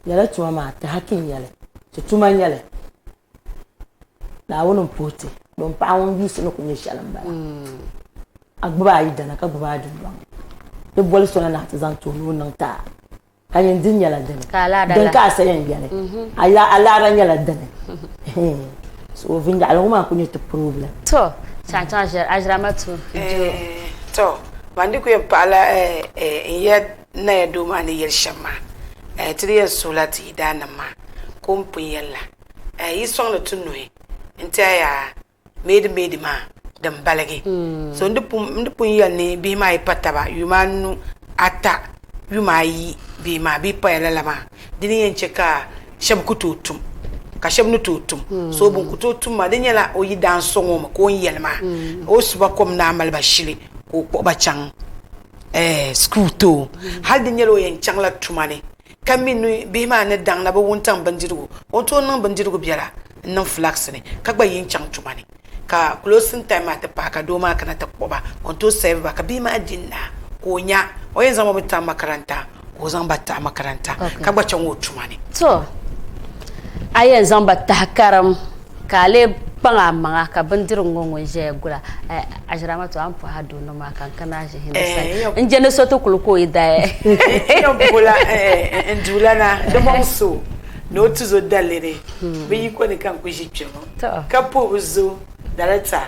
lala tuma maa ti haki n-nyɛli ti tuma n-nyɛli Naawuni m-puhi ti din paɣa ŋun yuusi ni ku nyɛ shɛli m-bala. A gbubi a yidana ka gbubi a dundɔŋ. Di boli so na ni a ti zaŋ ti o ni o niŋ ti a, ka nyin di nyɛla dini. Din ka a sa yɛn yɛli, a laara nyɛla dini. So vinnyaɣili ŋɔ maa ku nyɛ ti problem. To, chaŋ chaŋ Aʒiramatu jo. To, man di ku yɛn paɣila n ya Naya doo maa ni yɛli shɛm maa, ti di yɛn suhila ti yidaannim maa ka o ni pun yɛli la. Yi sɔŋdi ti nuhi n-tɛhiya meedi meedi maa din baligi. So n di pun yɛli ni bihi maa yi pa taba yuma anu, ata, yuma ayi bihi maa bɛ yi paya lala maa di ni yɛn che ka shɛba ku tooi tum. Ka shɛba ni tooi tum. So bɛn ku tooi tum maa, di nyɛla o yidaan sɔŋ o mi ka o ni yɛli maa, o suba kom ni a mali ba shili ka o kpuɣi ba chaŋ school ti o. Hali di nyɛla o yɛn chaŋla tuma ni ka mi ni bihi maa ni daŋ na bi wuntaŋ bindirigu, o ni tooi niŋ bindirigu biɛla n-niŋ flask ni ka gba yi n-chaŋ tuma ni. Ka closing time maa ti paai ka doo maa kana ti kpuɣi ba, o ni tooi serve ba ka bihi maa di n-naai ka o nya o yɛn zaŋ ba mi tahi makaranta ka o zaŋ ba tahi makaranta ka gba chaŋ o tuma ni. To, a yɛn zaŋ ba tahi karim ka a lee kpaŋ a maŋa ka bindirigu ŋɔ ŋun ʒɛya gula Aʒiramatu a ni pɔhi a doo maa ka n kana ʒi hindi sani n je ni so ti kuli ka o yi daya. N yɛn puhila n duulana di mɔŋ so ni o tuzo daliri bɛ yiko ni ka n ku ʒi kpe ŋɔ. Ka puhi bɛ zo dareta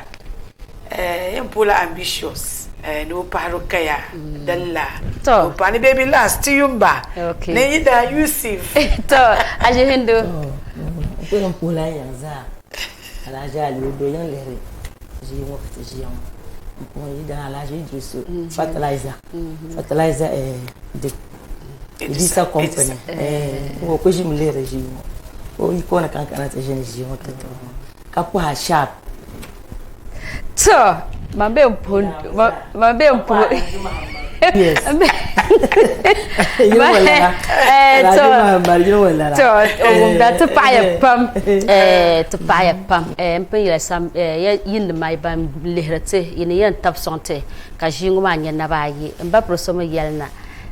yɛn puhi la ambitious ni o pahi Rukaya Dalla o pahi ni baby last ti yumba ni Ida Yusuf. To Aji Hindu. N kuli n puhi la n yiŋ zaa Alhaji Ali o do yiŋ lihiri ʒii ŋɔ ka ti ʒiya ŋɔ n puhi Ida Alhaji Idrisu fertilizer fertilizer Edisa company o ku ʒimi lihiri ʒii ŋɔ o yi kooni ka n kana ti ʒini ʒii ŋɔ ti tiri ŋɔ ka puhi sharp to man be puhi man be puhi yes to wumda ti paɣaya pam ti paɣaya pam n pun yɛli sam yinnim maa ban lihiri ti yi ni yɛn tabi sɔŋ ti ka ʒii ŋɔ maa nyɛ naba ayi n ba piri so mi yɛli na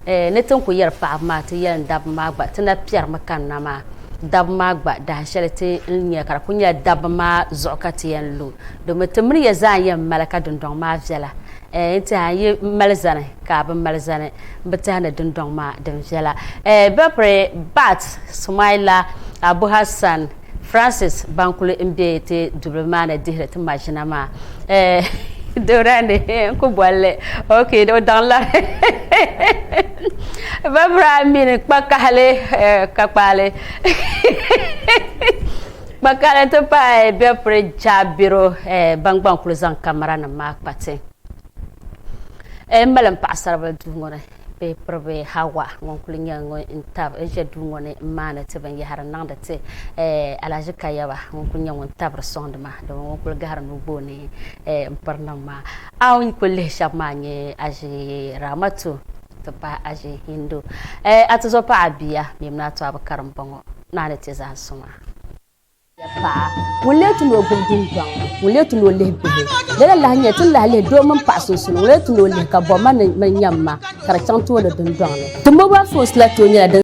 Ni ti ni ku yɛri paɣaba maa ti yɛli dabba maa gba ti na piɛrimi kanna maa dabba maa gba dahin shɛli ti ni nya ka di ku nyɛla dabba maa zuɣu ka ti yɛn lu domi ti mini ya zaa n-yɛn mali ka dundɔŋ maa viɛla n tiɛha n yi mali zani ka a bi mali zani m bi tɛhi ni dundɔŋ maa din viɛla Bɛpiri Bat Sumaila Abu Hassan Francis ban kuli n be ti dubili maa ni dihiri ti maʒina maa Dorani n ku bolli ok o daŋ lari Babra mini kpakahali ka kpaali kpakahali n ti pahi Bɛpiri Jaabiro ban gba n kuli zaŋ kamara nim maa kpa ti n mali n paɣasaribili duu ŋɔ ni Bihi piribi Hawa ŋun kuli nyɛ ŋun n tabi n ʒe duu ŋɔ ni n maani ti binyahari n niŋdi ti Alhaji Kayaba ŋun kuli nyɛ ŋun tabiri sɔŋdi ma domi ŋun kuli gahiri nugbooni n piri niŋ ma. A ni kuli lihi shɛba maa nyɛ Aʒi Ramatu ti pahi Aʒi Hindu a tizɔpaɣa bia mimina a tɔbu karimbaŋɔ naa ni ti zaa suma. Paɣa ŋun lee tu ni o gbubi dundɔŋ, ŋun lee tu ni o lihi bihi. Lala lahi nyɛ ti ni lahi lihi doo mini paɣa sunsuuni, ŋun lee tu ni o lihi ka bɔmma ni mini nyamma ka di chaŋ tooni dundɔŋ ni. Ti mobile phones la tooi nyɛla din.